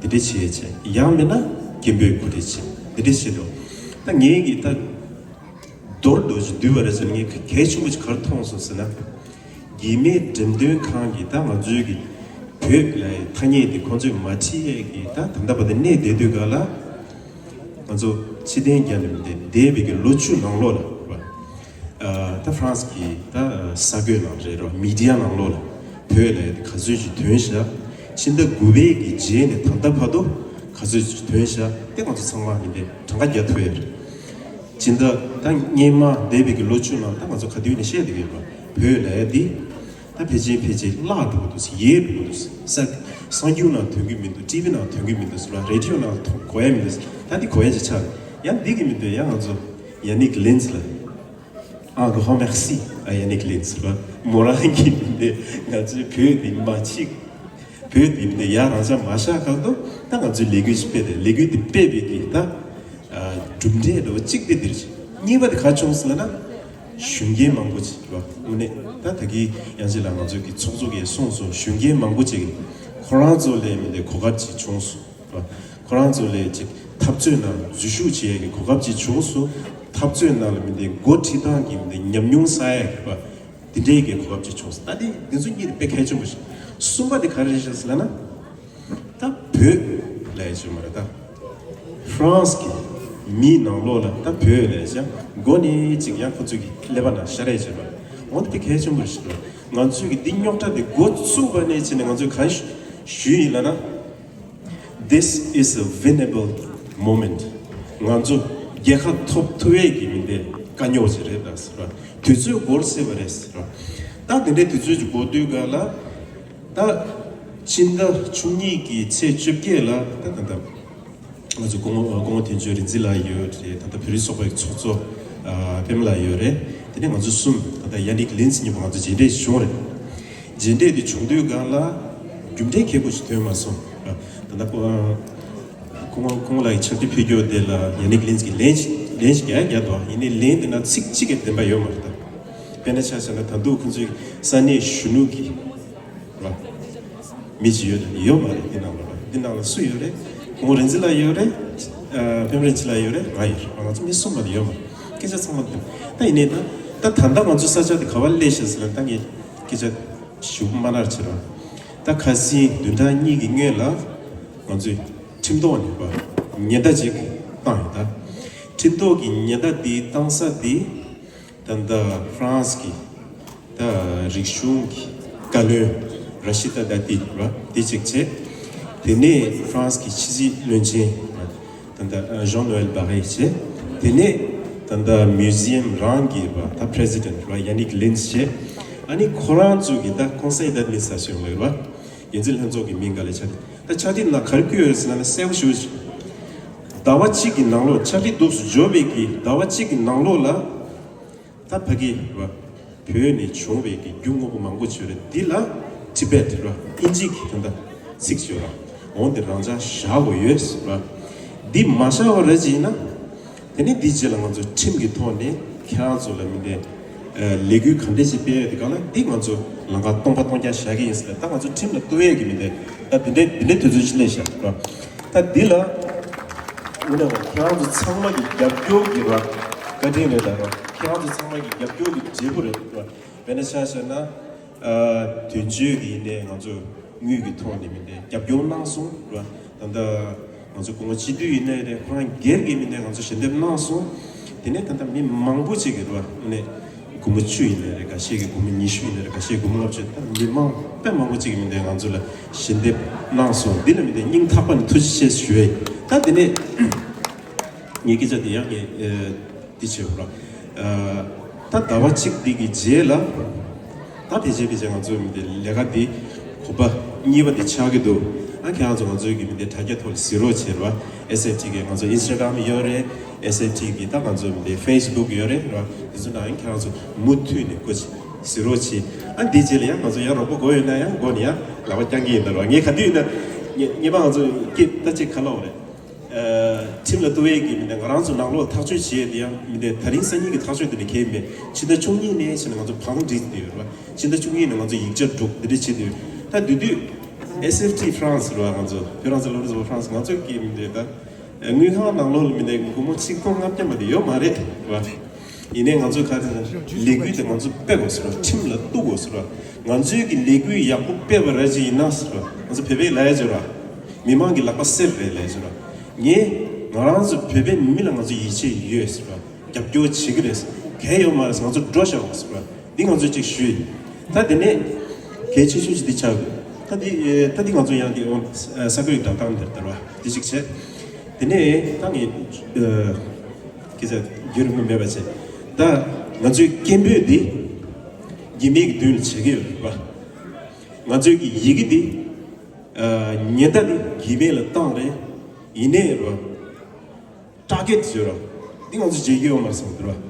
དེ་འདྲ་བྱས་བྱས་ཡང་མིན་ན་སྐད་འབོད་གོ་སྒྲིག་བྱས་དེ་འདྲ་བྱས་འདུག་ད་ངས་ཀྱི་ད། མདོར་བསྡུས་ཅིག་བསྡུས་པ་རེད་ཟེར་ན་ངས་གལ་ཆེན་པོ་ཅིག་ག་རེ་མཐོང་སོང་ཟེར་ན། གི་མེད་འགྲེམས་སྟོན་ཁང་གིས་ད་ང་ཚོའི་གི་བོད་ལ་ཐ་སྙད་དེ་ཁོང་ཚོས་མ་བྲིས་ཡས་ཀྱི་ད་ད་ལྟ་བར་དུ་གནས་བསྡད་དུས་ག་ལ། ང་ཚོ་ཕྱི་གཏན་རྒྱ་ནས་མི་འདས་འདས་པའི་གི་ལོ་བཅུ་ནང་ལོགས་ལ་རེད་བ། ད་ཧྥ་རན་སི་གི་ད་ས་གོས་ནང་རེད་རོ། མི་ཌི་ཡ་ནང་ལོགས་ལ་བོད་ལ་ག་ཚོད་ཅིག་ཐོན་ཤག་ཕྱི་ཟླ་དགུ་པའི་གི་རྗེས་ནས་ད་ལྟ་བར་དུ་ག་ཚོད་ཅིག་ཐོན་ཤག་དེ་ང་ཚོ་ཚང་མ་མི་འདས་གྲངས་ཀ་རྒྱག་ཐུབ་ཡས་རེད། སྤྱི་ཟླ་ད་སྔོན་མ་འདས་པའི་གི་ལོ་བཅུ་ནང་ད་ང་ཚོ་ག་དུས་ནས་བཤད་བསྡད་ཀྱི་ཡོད་པ། བོད་ལ་འདི་ད་ཕལ་ཆེར་ཕལ་ཆེར་བརླག་འགྲོ་གི་འདུག་ཡལ་འགྲོ་གི་འདུག་ས་གསར་འགྱུར་ནང་ཐོན་གི་མི་འདུག་ཊི་ཝི་ནང་ཐོན་གི་མི་འདུག་ཟེར་བ། རེ་ཌི་ཡོ་ནང་ཐོ་གོ་ཡ་མི་འདུག་ད་འདི་གོ་ཡ་ཅིག་ཆགས། ཡང་འདི་གི་མི་འདུག་ཡང་ང་ཚོ་ཡ་ནིག་ལིན་ཙི་ལ་ཨ་གྷོ་མེག་སི་ཨ་ཡ་ནིག་ལིན་ཙི་ལ་མོ་རང་གི་མི་འདུག་ང་ཚོའི་བོད་འདི་མ་གཅིག་བོད་འདི་འདི་ཡ་རང་ཅག་མ་ཤག་གང་དུ་ད་ང་ཚོའི་ལས་འགུལ་ཞིག་སྤེལ་ཏེ་ལས་འགུལ་འདི་སྤེལ་བའི་གི་ད་གྲུབ་འབྲས་འདྲ་བོ་གཅིག་དེ་འདིར་གཉིས་པ་དེ་ག་བྱུང་སོང་ལབ་ན། གཞོན་སྐྱེས་མང་པོ་ཅིག་རེད་བ། དངོས་གནས་ད་ད་གི་ཡང་ཅིག་ལ་ང་ཚོའི་གི་ཚོགས་གཙོ་གིས་གསུངས་སོང་། གཞོན་སྐྱེས་མང་པོ་ཅིག་ཁོ་རང་ཚོ་ལས་མི་འདི་གོ་སྐབས་ཅིག་བྱུང་སོང་རེད་བ། ཁོ་རང་ཚོ་ལས་ཅིག་འཐབ་རྩོད་ནང་འཛུལ་ཞུགས་བྱེད་ཡས་ཀྱི་གོ་སྐབས་ཅིག་བྱུང་སོང་། འཐབ་རྩོད་ནང་ལ་མི་འདི་འགོ་ཁྲིད་སྟངས་ཀྱི་མི་འདི་ཉམས་མྱོང་བསགས་ཡས་རེད་བ། དེ་འདྲའི་གི་གོ་སྐབས་ཅིག་བྱུང་སོང་། ད་དེ་འདི་ཚོ་གཉིས་དེ་དཔེ་གལ་ཆེན་པོ་ཞིག་གསུམ་པ་དེ་ག་རེ་རེད་ཤག་ཟེར་ལབ་ན། ད་བོད་ལས་བྱུང་མ་རེད་ད། ཧྥ་རན་སི་གི་མིའི་ནང་ལོགས་ལ་ད་བོད་ལས་བྱ་མགོ་ནས་ཅིག་ཡང་ཁོ་ཚོས་གི་ཀླད་པ་ནང་ཤར་ཡས་བྱས་པ། འོ་དེ་གལ་ཆེན་པོ་རེད་ཞུ། ང་ཚོས་གི་འདི་རྙོག་དྲ་འདི་འགོ་བཙུགས་པ་ནས་བྱས་ནས་ང་ཚོས་ག་རེ་ཞུ་ཡིན་ལབ་ན། This is a winnable moment. ང་ཚོ་རྒྱལ་ཁ་ཐོབ་ཐུབ་ཡས་ཀྱི་མི་འདི་དཀའ་རྙོག་ཅིག་རེད་ད་ཟེར་བ། དུས་ཚོད་འགོར་སྲིད་པ་རེད་ཟེར་བ། ད་དེ་འདྲའི་དུས་ཚོད་ཅིག་འགོར་དུས་ག་ལ། ད་ཕྱི་ཟླ་བཅུ་གཉིས་ཀྱི་ཚེས་བཅོ་བརྒྱད་ལ་ད་ད་ད་ང་ཚོ་སྐུ་ངོ་སྐུ་ངོ་དོན་གཅོད་རིག་འཛིན་ལགས་ཡོད་རེད། ད་ལྟ་བོད་རིགས་ཚོགས་པའི་ཚོགས་གཙོ་ཨ་པད་མ་ལགས་ཡོད་རེད། དེ་ནས་ང་ཚོ་གསུམ་ད་ལྟ་ཡ་ནིག་ལིན་ཙི་གཉིས་པོ་ང་ཚོ་མཇལ་འཕྲད་བྱུང་རེད། མཇལ་འཕྲད་དེ་བྱུང་དུས་སྒང་ལ་རྒྱུ་འབྲས་ཁེ་པོ་ཞིག་ཐོན་མ་སོང་། ད་ལྟ་སྐུ་ངོ་སྐུ་ངོ་ལགས་ཀྱི་ཕྱག་བྲིས་ཕུལ་རྒྱུ་དེ་ལ་ཡ་ནིག་ལིན་ཙི་གིས་ལན་ཞིག་ལན་ཞིག་རྒྱག་རྒྱག་འདུག་ཡིན་ནའི་ལན་དེ་ན་ཚིག་གཅིག་གི་བདེན་པ་ཡོད་མ་རེད་ད། དཔེར་ན་ཆ་བཞག་ན་ད་དུང་ཁོང་ཚོའི་ས་གནས་གཞོན་ནུ་གི་ར། མི་ཞིག་ཡོད་རེད། ཡོད་མ་རེད། འདི་ནང་ལ་ར། འདི་ནང་ལ་སུ་ཡོད་རེད། སྐུ་ངོ་རིག་འཛིན་ལགས་ཡོད་རེད། ཨ་པད་མ་རིན་ཆེན་ལགས་ཡོད་རེད། ང་ཡོད་རེད། ང་ཚོ་མི་གསུམ་མ་གཏོགས་ཡོད་མ་རེད། སྐད་ཆ་ཚང་མ་འདི་ད་ཡིན་ནའི་ད་ད་ད་ལྟ་ང་ཚོ་ས་ཆ་དེ་ག་པར་སླེབས་ཤག་ཟེར་ན། ད་ངས་སྐད་ཆ་ཞུ་མ་ནར་བྱེད་ར། ད་ཁ་སང་བདུན་ཕྲག་གཉིས་ཀྱི་སྔོན་ལ་ང་ཚོས་ཁྲིམས་ཐོག་ནས་པ་ཉེན་བརྡ་ཅིག་བཏང་ཡོད། ད་ཁྲིམས་ཐོག་གི་ཉེན་བརྡ་འདི་བཏང་ས་འདི། ད་ལྟ་ཧྥ་རན་སི་གི་ད་རིག་གཞུང་གི་བཀའ་བློན་ར་ཤི་ད་དཱ་ཏི་ར་དེ་གཅིག་བྱས། དེ་ནས་ཧྥ་རན་སི་གི་ཕྱི་སྲིད་བློན་ཆེན་ད་ལྟ་ཞང་ནོ་ཨེལ་བྷ་རེ་བྱས། དེ་ནས་ད་ལྟ་མིའུ་ཛི་ཡམ་རང་གི་ར་ད་པི་རེ་སི་ཌེན་ཊི་ར་ཡ་ནིག་ལིན་ཙི་བྱས། ཨ་ནི་ཁོ་རང་ཚོ་གི་ད་ཀོང་སེ་ཌ་མི་ནི་སི་ཊེ་ཤོན་ལ་ར་འགན་འཛིན་ལྷན་ཚོགས་ཀྱི་མིང་ག་ལ་ཆ་ད་ཕྱག་བྲིས་ནང་ག་རེ་བཀོད་ཡོད་ཟེར་ན་གསལ་པོ་ཞུ་ཞིག་ཟླ་བ་གཅིག་གི་ནང་ལོགས་ཕྱག་བྲིས་འདུག་སུ་འབྱོར་བའི་གི་ཟླ་བ་གཅིག་གི་ནང་ལོགས་ལ། ད་ཕ་གི་ར་བོད་ནས་བྱུང་བའི་གི་རྒྱུ་དངོས་པོ་མང་པོ་བྱོས་རེད། འདི་ལ་ཊི་བེཊ་ར་ཨིན་ཇི་གི་ད་ལྟ་ཚིག་བྱོས་ར་འོང་དེ་རང་ཅག་བཞག་དགོས་ཡོད་ར། འདི་མ་བཞག་པ་ར་ཅིག་ཡིན་ན་དེ་ནི་འདི་རྗེས་ལ་ང་ཚོ་ཁྲིམས་ཀྱི་ཐོག་ནས་ ཁྱེད་རང་ཚོ་ལ་མི་འདི་ལས་འགུལ་ག་འདྲ་ཞིག་སྤེལ་ཡོད་དེ་ག་ལ་འདི་ང་ཚོ་ལམ་ཁ་སྟོང་པ་སྟོང་རྐྱང་བཞག་གི་ཡིན་ཟེར་ལ། ད་ང་ཚོ་ཁྲིམས་ལ་གཏུག་ཡས་ཀྱི་མི་འདི་ད་འདི་འདྲའི་འདི་འདྲའི་དུས་ཚོད་ཅིག་སླེབས་ཤག་ར། ད་འདི་ལ་མི་འདི་ཁྱེད་རང་ཚོ་ཚང་མ་གི་རྒྱབ་སྐྱོར་གྱི་ར་བཀའ་དྲིན་རེད་ད་ར། ཁྱེད་རང་ཚོ་ཚང་མ་གི་རྒྱབ་སྐྱོར་གྱི་འབྲས་བུ་རེད་ར། དཔེར་ན་ཆ་བཞག་ན། དོན་གཅོད་ཀྱི་ཡིན་ནའི་ང་ཚོ་དངུལ་གྱི་ཐོག་ནས་མི་འདི་རྒྱབ་སྐྱོར་གནང་སོང་ར། ད་ལྟ་ང་ཚོ་སྐུ་ངོ་སྤྱི་འཐུས་ཡིན་ནའི་རེད། ཁོ་རང་སྒེར་གྱི་མི་འདི་ང་ཚོ་ཞལ་འདེབས་གནང་སོང་། དེ་ནས་ད་ལྟ་མི་མང་པོ་ཅིག་གིས་ར་ནས་སྒོར་མོ་བཅུ་ཡིན་ནའི་རེད། འགའ་ཤས་ཀྱིས་སྒོར་མོ་ཉི་ཤུ་ཡིན་ནའི་རེད། འགའ་ཤས་སྒོར་མོ་ལྔ་བཅུ། ད་མི་མང་དཔེ་མང་པོ་ཅིག་གིས་མི་འདི་ང་ཚོ་ལ་ཞལ་འདེབས་གནང་སོང་། འདི་ལ་མི་འདི་སྙིང་ཐག་པ་ནས་ཐུགས་རྗེ་ཆེ་ཞུ་ཡས། ད་དེ་ནས། ངའི་སྐད་ཆ་དེ་ཡང་ངས་ཨ་འདི་བྱེད་དགོས་ར། ཨ་ད་ཟླ་བ་གཅིག་འདི་གི་རྗེས་ལ་ད་ཕལ་ཆེར་ཕལ་ཆེར་ང་ཚོ་མི་འདི་ལས་ཀ་འདི་གོ་པ་གཉིས་པ་འདི་ཆགས་ཀྱི་འདུག་ཨ་ཁྱེད་རང་ཚོ་ང་ཚོའི་གི་མི་འདི་དྲ་རྒྱ་ཐོག་ལ་གཟིགས་རོགས་བྱེད་ར། ཨེས་ཨེཕ་ཊི་གི་ང་ཚོ་ཨིན་སི་ཊ་གྷ་རམ་ཡོད་རེད། ཨེས་ཨེཕ་ཊི་གི་ད་ང་ཚོ་མི་འདི་ཕེ་སི་བུག་ཡོད་རེད་ར། དེ་ཚོ་ནང་ཡང་ཁྱེད་རང་ཚོ་མུ་མཐུད་ནས་སྐུ་མཁྱེན་གཟིགས་རོགས་བྱེད། ཨ་འདི་རྗེས་ལ་ཡང་ང་ཚོ་ཡང་རོགས་པ་དགོས་ཡོད་ན་ཡང་མགོ་ནས་ཡང་ལག་པ་བརྐྱང་གི་ཡིན་ད་ར། ངས་ག་དུས་ཡིན་ན་ངས་ངས་པ་ང་ཚོ་སྐད་ད་ཅིག་ག་ལབ་དགོས་རེད། ཁྲིམས་ལ་གཏུག་ཡས་ཀྱི་མི་འདི་ང་རང་ཚོ་ནང་ལོགས་ཐག་གཅོད་བྱེད་ཡས་དེ་ཡང་མི་འདི་ད་རིང་སང་ཉིན་གྱི་ཐག་གཅོད་དེ་ནི་གལ་མེད། ཕྱི་ཟླ་བཅུ་གཉིས་ནས་ཕྱིན་ནས་ང་ཚོ་བང་སྒྲིག་དེ་ཡོད་རེད་བ། ཕྱི་ཟླ་བཅུ་གཉིས་ནས་ང་ཚོ་ཡིག་ཆ་སྒྲུག་དེ་འདྲ་བྱེད་དུས་ད་དུས་དུས་ཨེས་ཨེཕ་ཊི་ཧྥ་རན་སི་རེད་བ། ང་ཚོ་བོད་རང་བཙན་སློབ་ཕྲུག་ཚོགས་པ་ཧྥ་རན་སི། ང་ཚོ་གི་མི་འདི་ད་དངུལ་ཁང་ནང་ལོགས་ལ་མི་འདི་སྒོར་མོ་ཆིག་སྟོང་ལྔ་བརྒྱ་མ་དེ་ཡོད་མ་རེད་བ། ཡིན་ནའི་ང་ཚོས་ག་རེ་ཟེར་ན་ལས་འགུལ་དེ་ང་ཚོ་སྤེལ་དགོས་ཟེར་བ། ཁྲིམས་ལ་གཏུག་དགོས་ཟེར་བ། ང་ཚོས་ཀྱི་ལས་འགུལ་ཡག་པོ་སྤེལ་བ་ར་ཅིག་ཡིན་ན་ཟེར་བ། ང་ཚོ་བོད་པའི་ལ་ཡ་ཟེར་བ། མི་མང་གི་ལག་པ་གསེར་རེད་ལ་ཡ་ཟེར་བ། ངས་ང་རང་ཚོ་བོད་པའི་མི་ལ་ང་ཚོ་ཡིད་ཆེས་ཡོད་ཟེར་བ། རྒྱབ་སྐྱོར་བྱེད་ཀྱི་རེད་ཟེར། གལ་ཡོད་མ་རེད་ཟེར། ང་ཚོ་འགྲོ་བཞག་དགོས་ཟེར་བ། འདི་ང་ཚོས་ཅིག་ཞུས་ཡིན། ད་དེ་ནས་གལ་ཆེ་ཤོས་ཅིག་འདི་ཆགས་དགོས། ད་འདི་ད་འདི་ང་ཚོ་ཡང་འདི་ས་ཁུལ་བསྒྲགས་སྟངས་འདིར་དར་བ་འདི་ཅིག་བྱས། དེ་ནས་ད་ངས། སྐད་ཆ་རྒྱུན་རིང་པོ་མེད་པ་བྱས། ད་ང་ཚོའི་སྐད་འབོད་འདི་རྒྱུས་མེད་ཀྱི་མདུན་ལ་བྱེད་ཀྱི་ཡོད་རེད་པ། ང་ཚོའི་གི་ཡི་གེ་འདི་ཉེན་བརྡ་འདི་རྒྱུས་མེད་ལ་བཏང་རེད། ཡིན་ནའི་རེད་པ། ཊར་གེཊ་བཟོས་ར། འདི་ང་ཚོ་བྱེད་ཀྱི་ཡོད་མ་རེད་བསམ་གྱི་རེད་པ།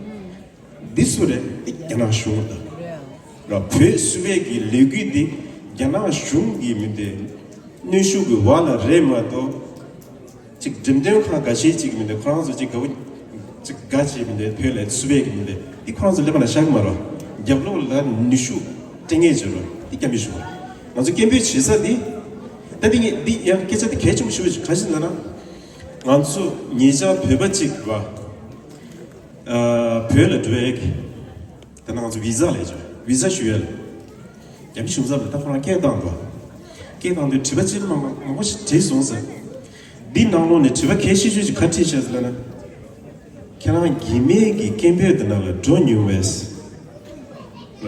འདི་སུ་རེད། འདི་རྒྱ་ནག་གཞུང་རེད་ད། ར་བོད་སུ་བས་ཀྱི་ལས་འགུལ་འདི་རྒྱ་ནག་གཞུང་གི་མི་འདི་གནོན་ཤུགས་ཀྱི་འོག་ལ་རེད་མ་གཏོགས། ཅིག་འགྲེམས་སྟོན་ཁང་འགའ་ཤས་ཅིག་མི་འདུག་ཁོ་རང་ཚོ་ཅིག་དགའ་བོ་ཅིག་དགའ་བྱས་མི་འདུག་བོད་ལ་སུ་བས་ཀྱི་མི་འདུག་འདི་ཁོ་རང་ཚོ་ཀླད་པ་ནང་བཞག་གི་མ་རེད། རྒྱབ་ལོགས་ལ་ནུས་ཤུགས་སྤྲད་མཁན་ཅིག་རེད། འདི་སྐྱབས་མི་ཞུ་བ། ང་ཚོ་སྐད་འབོད་བྱེད་ས་འདི། ད་འདི་ངས་འདི་ཡང་སྐད་ཆ་འདི་གལ་ཆེན་པོ་ཞུ་བ་ཞིག་ག་རེ་ཟེར་ན། ང་ཚོ་ཉེ་ཆར་བོད་པ་ཅིག་རེད་བ། ཨ་བོད་ལ་འགྲོ་ཡས་ཀྱི། ད་ནང་ང་ཚོ་བི་ཟ་ལས་ཆོག་བི་ཟ་ཞུ་ཡ་ལ། རྒྱ་མི་གཞུང་ཚབ་ལ་ད་ཁོ་རང་སྐད་བཏང་འདུག་སྐད་བཏང་དུས་དྲི་བ་ཅི་མང་མང་པོ་ཞིག་དྲིས་སོང་ཟེར། འདི་ནང་ལོགས་ནས་དྲི་བ་གལ་ཆེ་ཤོས་ཅིག་ག་དྲིས་ཤག་ཟེར་ལབ་ན། ཁྱེད་རང་རྒྱུས་མེད་ཀྱི་སྐད་འབོད་དེ་ནང་ལ་འགྲོ་མྱོང་བས། ར།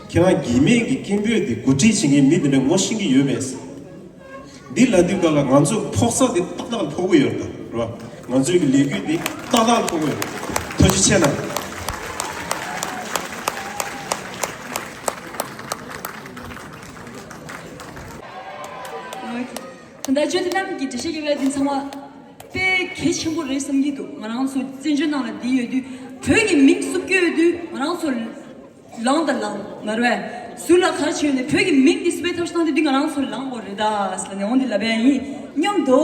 ཁྱེད་རང་རྒྱུས་མེད་ཀྱི་སྐད་འབོད་དེ་གོ་སྒྲིག་བྱེད་མཁན་མི་དེ་འདྲ་ངོ་ཤེས་ཀྱི་ཡོད་པས། འདི་ལབ་དུས་སྐབས་ལ་ང་ཚོ་ཕོག་ས་དེ་ཏག་ཏག་ལ་ཕོག་གི་ཡོད་ད་རེད་བ། ང་ཚོའི་གི་ལས་འགུལ་དེ་ཏག་ཏག་ལ་ཕོག་གི་ཡོད། ཐུགས་རྗེ་ཆེ་གནང་། ད་ལྟ་ཇོ་ཐི་ནམ་གྱི་འགྲེལ་བཤད་རྒྱབ་ཡ་དེ་ཚང་མ་དཔེ་གལ་ཆེན་པོ་རེད་བསམ་གྱི་འདུག་ང་རང་ཚོ་བཙན་བྱོལ་ནང་ལ་བསྡད་ཡོད་དུས་བོད་ཀྱི་མིང་སུབ་ཀྱི་ཡོད་དུས་ང་རང་ཚོ། ལངས་དང་ལངས་མ་རེད་བས། ཟུར་ལ་ག་རེ་བྱས་ནས་བོད་ཀྱི་མིང་འདི་སུ་པའི་ཐབས་ཤེས་བཏང་སྟེ་འདི་ང་རང་ཚོ་ལངས་དགོས་རེད་ད་ཟེར་ནས་འོང་འདི་ལབ་ཡ་ཡིན་སྙམ་དུ།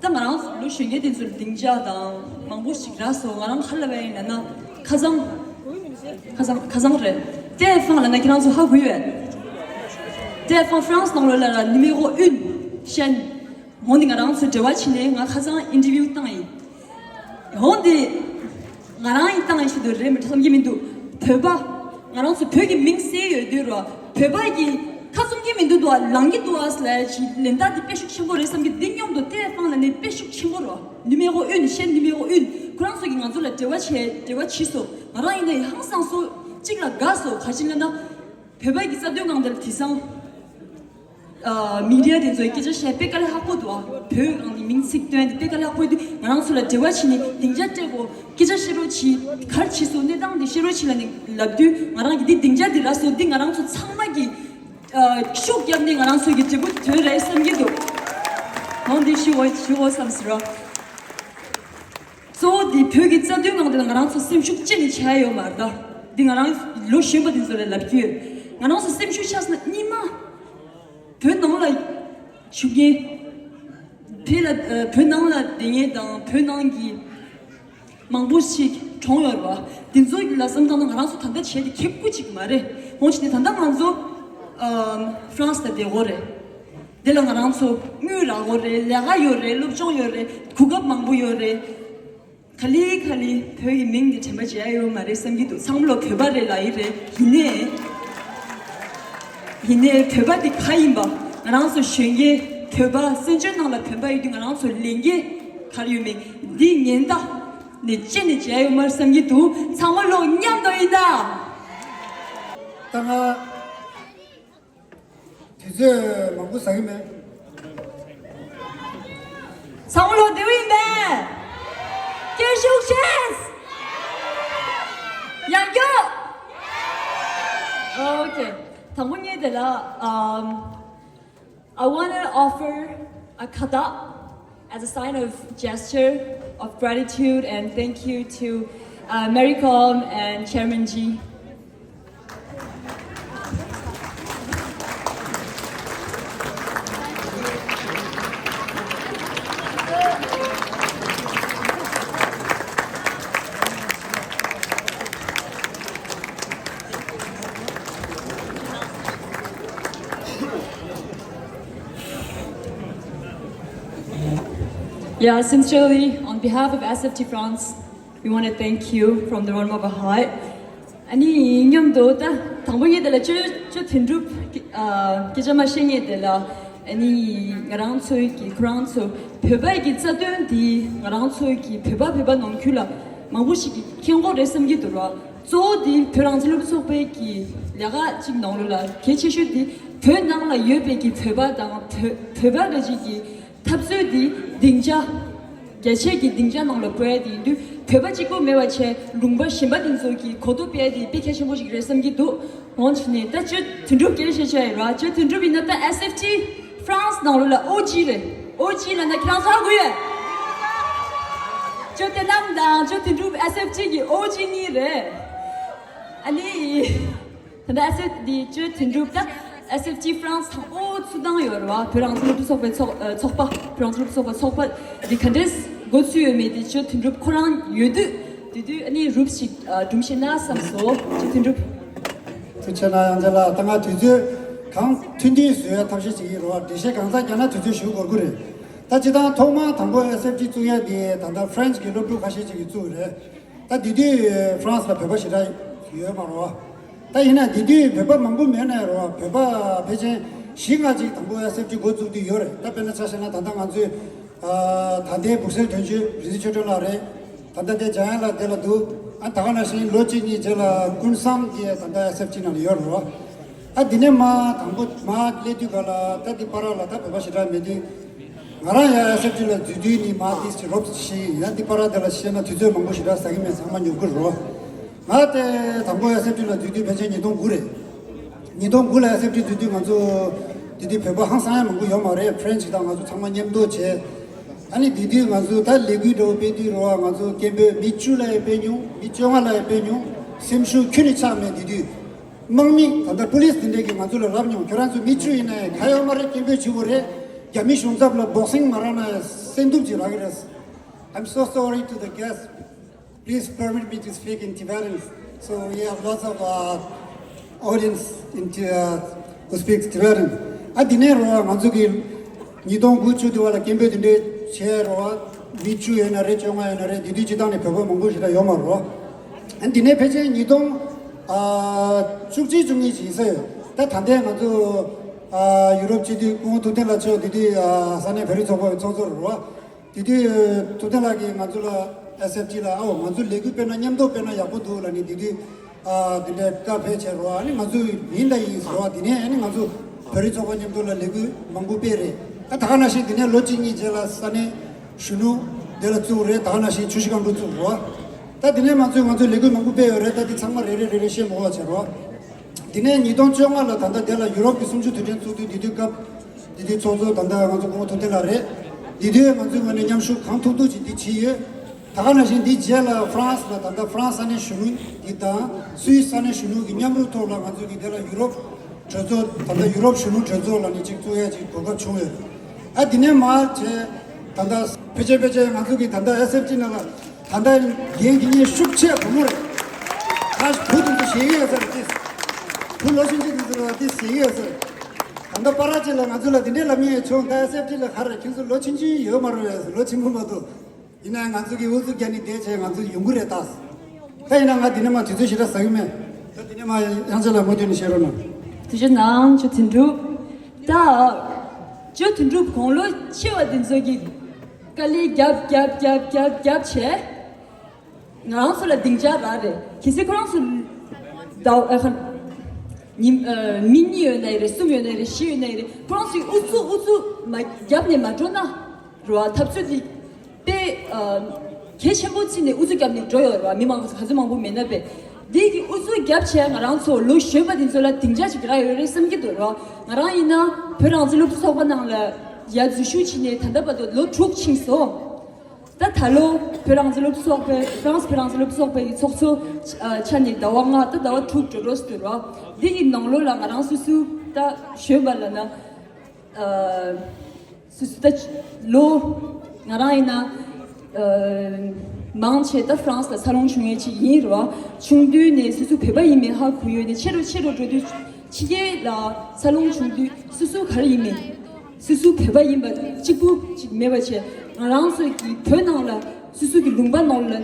ད་ང་རང་ཚོ་ལོ་གཞོན་སྐྱེས་དེ་ཚོར་སྡིངས་ཆ་དང་མང་པོ་ཞིག་རག་སོང་། ང་རང་ག་རེ་ལབ་ཡ་ཡིན་ལབ་ན་ཁ་སང་། ཁ་སང་ཁ་སང་རེད། ཏེ་ཧྥང་ལབ་ན་ཁྱེད་རང་ཚོ་ཧ་གོ་ཡོད། ཏེ་ཧྥང་ཧྥ་རན་སི་ནང་ལོགས་ལ་ར་ནུ་མེ་རོ་ཨུན་ཤན། འོ་འདི་ང་རང་ཚོ་འབྲེལ་བ་བྱས་ནས་ང་ཁ་སང་ཨིན་ཊར་བིའུ་བཏང་ཡིན། འོ་འདི་ང་རང་ཡིན་བཏང་ཡིན་ཆེད་དུ་རེད་མི་འདྲ་བསམ་གྱི་མི་འདུག་བོད་པ། ང་རང་ཚོ་བོད་ཀྱི་མིང་གསལ་ཡོད་དུས་རོ། བོད་པ་གི་ཁ་བཙུམ་གྱི་མི་འདུག་འདུག་ཨ་ལང་གི་འདུག་ཨ་ཟེར་ལབ་ཡ་ཅིག་ལན་རྟགས་འདི་དཔེ་ཤུགས་ཆེན་པོ་རེད་བསམ་གྱི་འདི་སྙོམས་འདུག་ཏེ་ཧྥང་ལབ་ནས་དཔེ་ཤུགས་ཆེན་པོ་རོ། ནུ་མེ་རོ་ཨུན་ཤན་ནུ་མེ་རོ་ཨུན་ཁོ་རང་ཚོ་གིས་ང་ཚོ་ལ་འབྲེལ་བ་བྱས་འབྲེལ་བ་བྱས་སོ། ང་རང་ཡིན་ན་ཡང་ཧང་སངས་སོ་གཅིག་ལ་དགའ་སོ་ག་ཅི་ལབ་ན། བོད་པ་གི་རྩ་དོན་ངང་དེ་ལ་དེང་སང་། མི་ཌི་ཡ་དེ་ཚོའི་སྐད་ཆ་བཤད་དཔེ་དཀའ་ལས་ཁག་པོ་འདུག་ཨ། བོད་རང་གི་མིང་ཚིག་བཏོན་ཏེ་དཔེ་དཀའ་ལས་ཁག་པོ་འདུག་ང་རང་ཚོ་ལ་འབྲེལ་བ་བྱས་ནས་སྡིངས་ཆ་སྤྲད་དགོས། སྐད་ཆ་བཤད་རོགས་གྱིས། ག་རེ་བྱས་སོང་གནས་སྟངས་འདི་བཤད་རོགས་གྱིས་ལབ་ནས་ལབ་དུས་ང་རང་གི་འདི་སྡིངས་ཆ་འདི་རག་སོང་། འདི་ང་རང་ཚོ་ཚང་མ་གིས་ཤུགས་བརྒྱབ་ནས་ང་རང་ཚོ་གི་འབྲས་བུ་དོན་རེད་བསམ་གྱི་འདུག་འོ་འདི་ཞུ་འོ་ཞུ་འོ་བསམ་ཟེར་རོ། གཙོ་བོ་འདི་བོད་ཀྱི་རྩ་དོན་ནང་དེ་ལ་ང་རང་ཚོ་སེམས་ཤུགས་ཅི་ནས་ཆག་ཡོད་མ་རེད་ད། འདི་ང་རང་ལོ་གཞོན་པ་འདི་ཚོ་ལ་ལབ་ཀྱི་ཡོད། ང་རང་ཚོ་སེམས་ཤུགས་ཆག་སོང་ན་གཉིས་མ། བོད་ནང་ལ་བཞུགས་མཁན། བོད་ལ་བོད་ནང་ལ་བསྡད་མཁན་དང་བོད་ནང་གི་མང་པོ་ཞིག་ གྲོངས་ཡོད་རེད་བ། དེ་ཚོ་ལ་བསམ་བཏང་ན་ང་རང་ཚོ་ད་ལྟ་བྱས་ཏེ་ཁེ་པོ་ཅིག་མ་རེད། འོང་ཕྱིན་ནས་ད་ལྟ་ང་ཚོ་ཨམ་ཧྥ་རན་སི་ལ་བསྡད་དགོས་རེད། དེ་ལ་ང་རང་ཚོ་དངུལ་རག་དགོས་རེད། ལས་ཀ་ཡོད་རེད། སློབ་སྦྱོང་ཡོད་རེད། གོ་སྐབས་མང་པོ་ཡོད་རེད། ག་ལེ་ག་ལེ་བོད་ཀྱི་མིང་དེ་དྲན་པ་བརྗེད་ཡ་ཡོད་མ་རེད་བསམ་གྱི་འདུག་ཚང་མ་ལོ་བོད་པ་རེད་ལབ་ཡི་རེད། ཡིན་ནའི་ཡིན་ནའི་བོད་པ་དེ་ག་ཡིན་པ། ང་རང་ཚོ་གཞོན་སྐྱེས་བོད་པ་བཙན་བྱོལ་ནང་ལ་བོད་པ་ཡོད་དུས་ང་རང་ཚོ་ལས་འགན་ག་རེ་ཡོད་མེད་འདི་ཉེན་བརྡ་ནས་ཅི་ནས་བྱས་ཡོད་མ་རེད་བསམ་གྱི་འདུག་ཚང་མ་ལོ་མཉམ་དུ་ཡིན་ད། ད་ང་དུས་ཚོད་མང་པོ་ཟ་གི་མེད། ཚང་མ་ལོ་བདེ་པོ་ཡིན་པས། སྐད་ཤུགས་ཆེ། ཡང་སྐྱོ། Okay. དང་པོ་ངས་དེ་ལ་um, I want to offer a kata as a sign of gesture of gratitude and thank you to uh, Mary Com and Chairman G. Yeah, sincerely, on behalf of S F T France, we want to thank you from the bottom of our heart. ཨ་ནི་མཉམ་དུ་ད་དང་པོ་ངས་དེ་ལ་ཅོ་ཅོ་དོན་གྲུབ་ཀྱི་ཨ་སྐད་ཆ་མ་བཤད་ངས་དེ་ལ་ཨ་ནི་ང་རང་ཚོའི་གི་ཁོ་རང་ཚོ་བོད་པའི་གི་རྩ་དོན་འདི་ང་རང་ཚོའི་གི་བོད་པ་བོད་པ་ནང་ཁུལ་ལ་མང་པོ་ཞིག་གི་མཁྱེན་གོ་རེད་བསམ་གྱི་འདུག་ར། གཙོ་བོ་འདི་བོད་རང་བཙན་སློབ་ཕྲུག་ཚོགས་པའི་གི་ལས་ཀ་གཅིག་ནང་ལོགས་ལ་གལ་ཆེ་ཤོས་འདི་བོད་ནང་ལ་ཡོད་པའི་གི་བོད་པ་དང་བོད་བོད་པ་འདྲ་ཅིག་གི་འཐབ་རྩོད་འདི་སྡིངས་ཆ། རྒྱ་ཆེ་གི་སྡིངས་ཆ་ནང་ལ་བཀོད་ཡ་དེ་ཡིན་དུས་བོད་པ་གཅིག་པོ་མེད་པ་བྱས་ལུང་པ་གཞན་པ་དེ་ཚོ་གི་གོ་རྟོགས་སྤེལ་ཡ་དེ་དཔེ་གལ་ཆེན་པོ་ཞིག་རེད་བསམ་གྱི་འདུག་འོང་ཕྱིན་ནས་ད་ཅོ་དོན་གྲུབ་སྐད་བཤད་བྱ་ཡི་ར། ཅོ་དོན་གྲུབ་ཡིན་ན་ད་S F T France ནང་ལོགས་ལ་ཨོ་ཇི་རེད། ཨོ་ཇི་ལབ་ན་ཁྱེད་རང་ཚོ་ཧ་གོ་ཡོད། ཅོ་བསྟན་རྣམ་དང་ཅོ་དོན་གྲུབ་S F T གི་ཨོ་ཇི་གཉིས་རེད། ཨ་ནི། ད་ལྟ་ཨ་སེ་འདི་ཅོ་དོན་གྲུབ་ད་S F T France དང་པོ་ཚུགས་སྟངས་ཡོད་རེད་བ། བོད་རང་བཙན་སློབ་ཕྲུག་ཚོགས་པའི་ཚོགས་ཨ་ཚོགས་པ། བོད་རང་བཙན་སློབ་ཕྲུག་ཚོགས་པ་ཚོགས་པ་འདི་ག་འདྲས་འགོ་ཚུགས་ཡོད་མེད་དེ་ཅོ་དོན་གྲུབ་ཁོ་རང་ཡོད་དུས་དེ་དུས་ཨ་ནི་རུབ་ཞིག་ཨ་སྒྲུང་བཤད་ན་བསམ་སོང་ཅོ་དོན་གྲུབ། ཐུགས་རྗེ་གནང་། ཡང་རྗེས་ལ་ད་ང་དུས་ཚོད་གང་ཐུང་ཐུང་བཟོ་ཡ་ཐབས་ཤེས་བྱེད་ཀྱི་ཡིན་རེད་བ། འགྲེལ་བཤད་གང་ཚང་རྒྱག་ན་དུས་ཚོད་ཞེ་པོ་འགོར་གི་རེད། ད་སྤྱིར་བཏང་ཐོག་མར་དང་པོ་S F T བཙུགས་ཡ་དེ་ད་ལྟ་France གི་སློབ་ཕྲུག་ཁ་ཤས་ཅིག་གིས་བཙུགས་རེད། ད་དེ་དུས་France ལ་བོད་པ་ཞེ་དྲག་ཡོད་མ་རེད་བ། ད་ཡིན་ན་དེ་དུས་བོད་པ་མང་པོ་མེད་ན་རེད་བ། བོད་པ་ཕལ་ཆེར་བཞི་ལྔ་ཅིག་དང་པོ་S F T འགོ་བཙུགས་དུས་ཡོད་རེད། ད་དཔེར་ན་ཆ་བཞག་ན་ད་ལྟ་ང་ཚོའི་ཨ་ད་ལྟའི་སྦུག་སེལ་དོན་གཅོད་རིག་འཛིན་ཆོས་སྒྲོན་ལགས་རེད། ད་ལྟ་དེ་འཇམ་དབྱངས་ལགས་དེ་ལ་འདུག་ཨ་ད་ག་ནང་བཞིན་ལོ་གཅིག་གཉིས་རྗེས་ལ་ཀུན་བཟང་གིས་ད་ལྟ་S F T ནང་ལ་ཡོད་རེད་བ། ཨ་དེ་ནས་མར་དང་པོ་མར་སླེབས་དུས་ག་ལ་ད་དེ་བར་ལ་ད་བོད་པ་ཞེ་དྲག་མེད་དུས། ང་རང་ཡང་S F T ལ་འཛུལ་དུས་ནི་མར་ཏིས་ཀྱི་རོབ་ཙམ་ཤེས་ཡིན། ཡང་འདི་པར་དེ་ལ་བཤད་ན་དུས་ཚོད་མང་པོ་ཞེ་དྲག་ཟ་གི་མེད། ཚང་མ་ཉོབ་ཀྱི་རོ། ང་དེ་དང་པོ་S F T ལ་འཛུལ་དུས་ཕལ་ཆེར་ཉིས་སྟོང་དགུ་རེད། ཉིས་སྟོང་དགུ་ལ་S F T འཛུལ་དུས་ང་ཚོ་དེ་དུས་བོད་པ་ཧང་སང་ཡ་མང་པོ་ཡོད་མ་རེད། French དང་ང་ཚོ་ཚང་མ་མཉམ་དུ་བྱས། ཨ་ནི་དེ་དུས་ང་ཚོ་ད་ལས་འགུལ་འདྲ་བོ་སྤེལ་དུས་རོ། ང་ཚོ་སྐད་འབོད་མི་བཅུ་ལ་ཡང་སྤེལ་མྱོང་། མི་བཅོ་ལྔ་ལ་ཡང་སྤེལ་མྱོང་། སེམས་ཤུགས་ཁྱོན་ནས་ཆག་མེད། དེ་དུས། དམག་མི་ད་ལྟ་པུ་ལིས་དེ་འདྲས་ཀྱིས་ང་ཚོ་ལ་ལབ་མྱོང་། ཁྱོད་རང་ཚོ་མི་བཅུ་ཡིན་ན་ཡང་ག་ཡོད་མ་རེད། སྐད་འབོད་བྱེད་དགོས་རེད། རྒྱ་མི་གཞུང་ཚབ་ལ་བོག་སིང་མ་རག་ན་ཡང་གསོན་གཏུབ་ཅིག་རག་གི་རེད། I'm so sorry to the guests. Please permit me to speak in Tibetan. So we have lots of uh, audience in Ti- uh, who speaks Tibetan. ཨ་དེ་ནས་རོ་ང་ཚོ་གི་ཉིས་སྟོང་དགུ་བཅུ་དེ་བ་ལ་སྐད་འབོད་དེ་འདྲས་བྱས་རོ། མི་བཅུ་ཡོད་ན་རེད། བཅོ་ལྔ་ཡོད་ན་རེད། དེ་དུས་སྤྱིར་བཏང་ནས་བོད་པ་མང་པོ་ཞིག་ད་ཡོད་མ་རོ། ཨ་འདི་ནས་ཕལ་ཆེར་ཉིས་སྟོང་ཨ་བཅུ་གཅིག་བཅུ་གཉིས་ཅིག་ཡིན་ས་ཡོད། ད་ད་ལྟའི་ང་ཚོ་ཨ་ཡུ་རོབ་སྤྱི་འཐུས་སྐུ་ངོ་ཐུབ་བསྟན་ལགས་མཆོག་དེ་དུས་ཨ་ས་གནས་བོད་རིགས་ཚོགས་པའི་ཚོགས་གཙོ་རེད་བ། དེ་དུས་ཐུབ་བསྟན་ལགས་ཀྱིས་ང་ཚོ་ལ་S F T ལ་ཨའོ་ང་ཚོ་ལས་འགུལ་སྤེལ་ན་མཉམ་དུ་སྤེལ་ན་ཡག་པོ་འདུག་ལབ་ནས་དེ་དུས་ཨ་དེ་འདྲའི་བཀའ་ཕེབས་བྱས་རོ། ཨ་ནི་ང་ཚོ་ཡིན་ད་ཡིན་ཟེར་བ། དེ་ནས་ཨ་ནི་ང་ཚོ་བོད་རིགས་ཚོགས་པ་མཉམ་དུ་ལ་ལས་འགུལ་མང་པོ་སྤེལ་རེད། ཨ་ད་ག་ནང་བཞིན་དེ་ནས་ལོ་གཅིག་གཉིས་རྗེས་ལ་ས་གནས་གཞོན་ནུ་དེ་ལ་བཙུགས་རེད། ད་ག་ནང་བཞིན་ཆུ་བཞི་སྒང་དྲུག་བཙུགས་རོ། ད་དེ་ནས་མ་ཚོད་ང་ཚོས་ལས་འགུལ་མང་པོ་སྤེལ་ཡོད་རེད། ད་དེ་ཚང་མ་རེ་རེ་རེ་རེ་བཤད་མ་དགོས་པ་བྱས་རོགས། དེ་ནས་ཉིས་སྟོང་བཅོ་ལྔ་ལ་ད་ལྟ་དེ་ལ་ཡུ་རོབ་ཀྱི་གསུམ་བཅུ་དུས་དྲན་ཚོགས་དུས་དེ་དུས་སྐབས་དེ་དུས་ཚོགས་གཙོ་ད་ལྟ་ང་ཚོ་སྐུ་ངོ་ཐུབ་བསྟན་ལགས་རེད། དེ་དུས་ང་ཚོའི་ངོས་ནས་མཉམ་ཞུགས་གང་ཐུབ་ཐུབ་ཅིག་འདི་བྱས་ཡོད། ད་ག་ནང་བཞིན་འདི་རྗེས་ལ་ཧྥ་རན་སི་ལ་ད་ལྟ་ཧྥ་རན་སི་ས་གནས་གཞོན་ནུ་འདི་དང་སུད་སི་ས་གནས་གཞོན་ནུ་གི་མཉམ་རུབ་ཐོག་ལ་ང་ཚོ་གི་དེ་ལ་ཡུ་རོབ་གྲོས་ཚོགས་ད་ལྟ་ཡུ་རོབ་གཞོན་ནུ་གྲོས་ཚོགས་ལ་ནི་ཅིག་བཙུགས་ཡ་ཅིག་གོ་སྐབས་བྱུང་ཡོད། ཨ་དེ་ནས་མར་བྱས་ད་ལྟ་ཕལ་ཆེར་ཕལ་ཆེར་ང་ཚོ་གི་ད་ལྟ་S F T ནང་ལ་ ད་ལྟ་རྒན་དེ་གཉིས་ཤུགས་ཆེ་བུ་མོ་རེད། ད་བུ་དེ་ཚོ་ཞེ་གི་ཡོད་ས་རེད་དེ། བུ་ལོ་ཆུང་ཆུང་དེ་ཚོ་ལ་དེ་ཞེ་གི་ཡོད་ས་རེད། ད་ལྟ་པ་ར་ཅིག་ལ་ང་ཚོ་ལ་དེ་འདྲས་ལབ་མཁན་བྱུང་། ད་ཨེས་ཨེཕ་ཊི་ལ་ག་རེ་ཁྱོད་ཚོ་ལོ་ཆུང་ཆུང་ཡོད་མ་རེད། ལོ་ཆེན་པོ་མ་གཏོགས། ཡིན་ན་ང་ཚོ་གི་ཨུ་ཚུགས་རྒྱག་ནི་དེ་བྱས་ང་ཚོ་ཡོང་གི་རེད་ད། ད་ཡིན་ན་ང་དེ་ནས་མ་དུས་ཚོད་ཞེ་དྲག་ཟ་གི་མེད། ད་དེ་ནས་མ་ཡང་ཅིག་ལ་མུ་མཐུད་ནས་བཤད་རོགས་གནང་། དུས་ཚོད་ནང་ཅོ་དོན་གྲུབ། ད་ཅོ་དོན་གྲུབ་དགུང་ལོ་ཆེ་བ་དེ་ཚོ་གི་དཀའ་ལས་རྒྱབ་རྒྱབ་རྒྱབ་རྒྱབ་རྒྱབ་བྱས། ང་རང་ཚོ་ལ་སྡིངས་ཆ་རག་རེད། གལ་སྲིད་ཁོ་རང་ཚོ་ཟླ་བ་ཨ་ཁ་ཉིན་ཨ་མི་གཉིས་ཡོད་ནའི་རེད། གསུམ་ཡོད་ནའི་རེད། བཞི་ཡོད་ནའི་རེད། ཁོ་རང་ཚོའི་ཨུ་ཚུགས་ཨུ་ཚུགས་མ་རྒྱབ་ནས་མ་འགྲོ་ན་རེད་བ། འཐབ་རྩོད་འདི་དཔེ་ཨ་གལ་ཆེན་པོ་བརྩིས་ནས་ཨུ་ཚུགས་རྒྱབ་ནས་འགྲོ་ཡོད་རེད་བ། མི་མང་ག་ཚོད་མང་པོ་མེད་ན་དཔེ་འདི་གི་ཨུ་ཚུགས་རྒྱབ་བྱས། ང་རང་ཚོ་ལོ་གཞོན་པ་འདི་ཚོ་ལ་སྡིངས་ཆ་ཞིག་རག་ཡོད་རེད་བསམ་གྱི་འདུག་རེད་བ། ང་རང་ཡིན་ན་བོད་རང་བཙན་སློབ་ཕྲུག་ཚོགས་པ་ནང་ལ་ཡར་འཛུལ་ཞུགས་བྱས་ནས་ད་ལྟ་བར་དུ་ལོ་དྲུག་ཕྱིན་སོང་། ད་ད་ལོ་བོད་རང་བཙན་སློབ་ཕྲུག་ཚོགས་པའི་ཧྥ་རན་སི་བོད་རང་བཙན་སློབ་ཕྲུག་ཚོགས་པའི་གི་ཚོགས་གཙོ་ཨ་ཆ་ནས་ཟླ་བ་ལྔ་ད་ཟླ་བ་དྲུག་འགྲོ་འགྲོ་སུ་འདུག་རོགས། འདི་གི་ནང་ལོགས་ལ་ང་རང་སུ་སུ་ད་གཞོན་པ་ལ་ན་ཨ་སུ་སུ་ད་ལོ་ང་རང་ཡིན་ན་ཨ་མང་ཆེ་ད་ཧྥ་རན་སི་ལ་འཚར་ལོངས་བྱུང་ཡས་ཅིག་ཡིན་རོགས། ཆུང་དུས་ནས་སུ་སུ་བོད་པ་ཡིན་མིན་ཧ་གོ་ཡོད་ནས་ཆེ་རུ་ཆེ་རུ་འགྲོ་དུས་ཕྱི་རྒྱལ་ལ་འཚར་ལོངས་བྱུང་དུས་སུ་སུ་ག་རེ་ཡིན་མིན། སོ་སོ་བོད་པ་ཡིན་པ་གཅིག་པུ་གཅིག་མེད་པ་བྱས། ང་རང་ཚོ་གི་བོད་ནང་ལ་སོ་སོ་གི་ལུང་པ་ནང་ལ་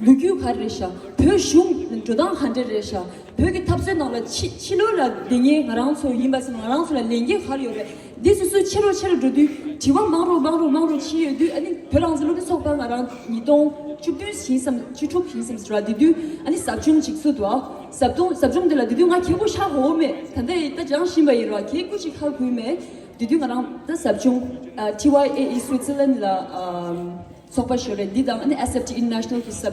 ལོ་རྒྱུས་ག་རེ་རེད་ཤག་བོད་གཞུང་འགྲོ་སྟངས་ག་འདྲ་རེད་ཤག་བོད་ཀྱི་འཐབ་རྩོད་ནང་ལ་ཕྱི་ཕྱི་ལོགས་ལ་བསྡད་མཁན་ང་རང་ཚོ་ཡིན་པ་ཟེར་ན་ང་རང་ཚོ་ལ་ལས་འགན་ག་རེ་ཡོད་རེད། འདི་སོ་སོ་ཆེ་རུ་ཆེ་རུ་འགྲོ་དུས་དྲི་བ་མང་རུ་མང་རུ་མང་རུ་ཕྱིན་ཡོད་དུས། ཨ་ནི་བོད་རང་བཙན་སློབ་ཕྲུག་ཚོགས་པ་ང་རང་ཉིས་སྟོང་བཅུ་བདུན་ཡིན་བསམ་བཅུ་དྲུག་ཡིན་བསམ་ཟེར་བ་དེ་དུས་ཨ་ནི་ཟབ་སྦྱོང་ཅིག་བཙུགས་འདུག་ཨ་ཟབ་སྦྱོང་ཟབ་སྦྱོང་དེ་ལ་དེ་དུས་ང་ཁྱེད་སྐུ་ཤ་ཧོ་མེད། ད་ལྟ་ད་སྦྱང་བཞིན་པ་ཡིན་རོགས། ཁྱེད་སྐུ་ཅིག་ཧ་གོ་མེད། དེ་དུས་ང་རང་ད་ཟབ་སྦྱོང་ཨ་ཊི་ཝའི་ཨེ་ཨི་སུའི་ཙི་ལན་ལ་ཨམ་ཚོགས་པ་ཞིག་རེད། འདི་དང་ཨ་ནི་ཨེས་ཨེཕ་ཊི་ཨིན་ཊར་ནེ་ཤ་ནལ་གི་ཟབ་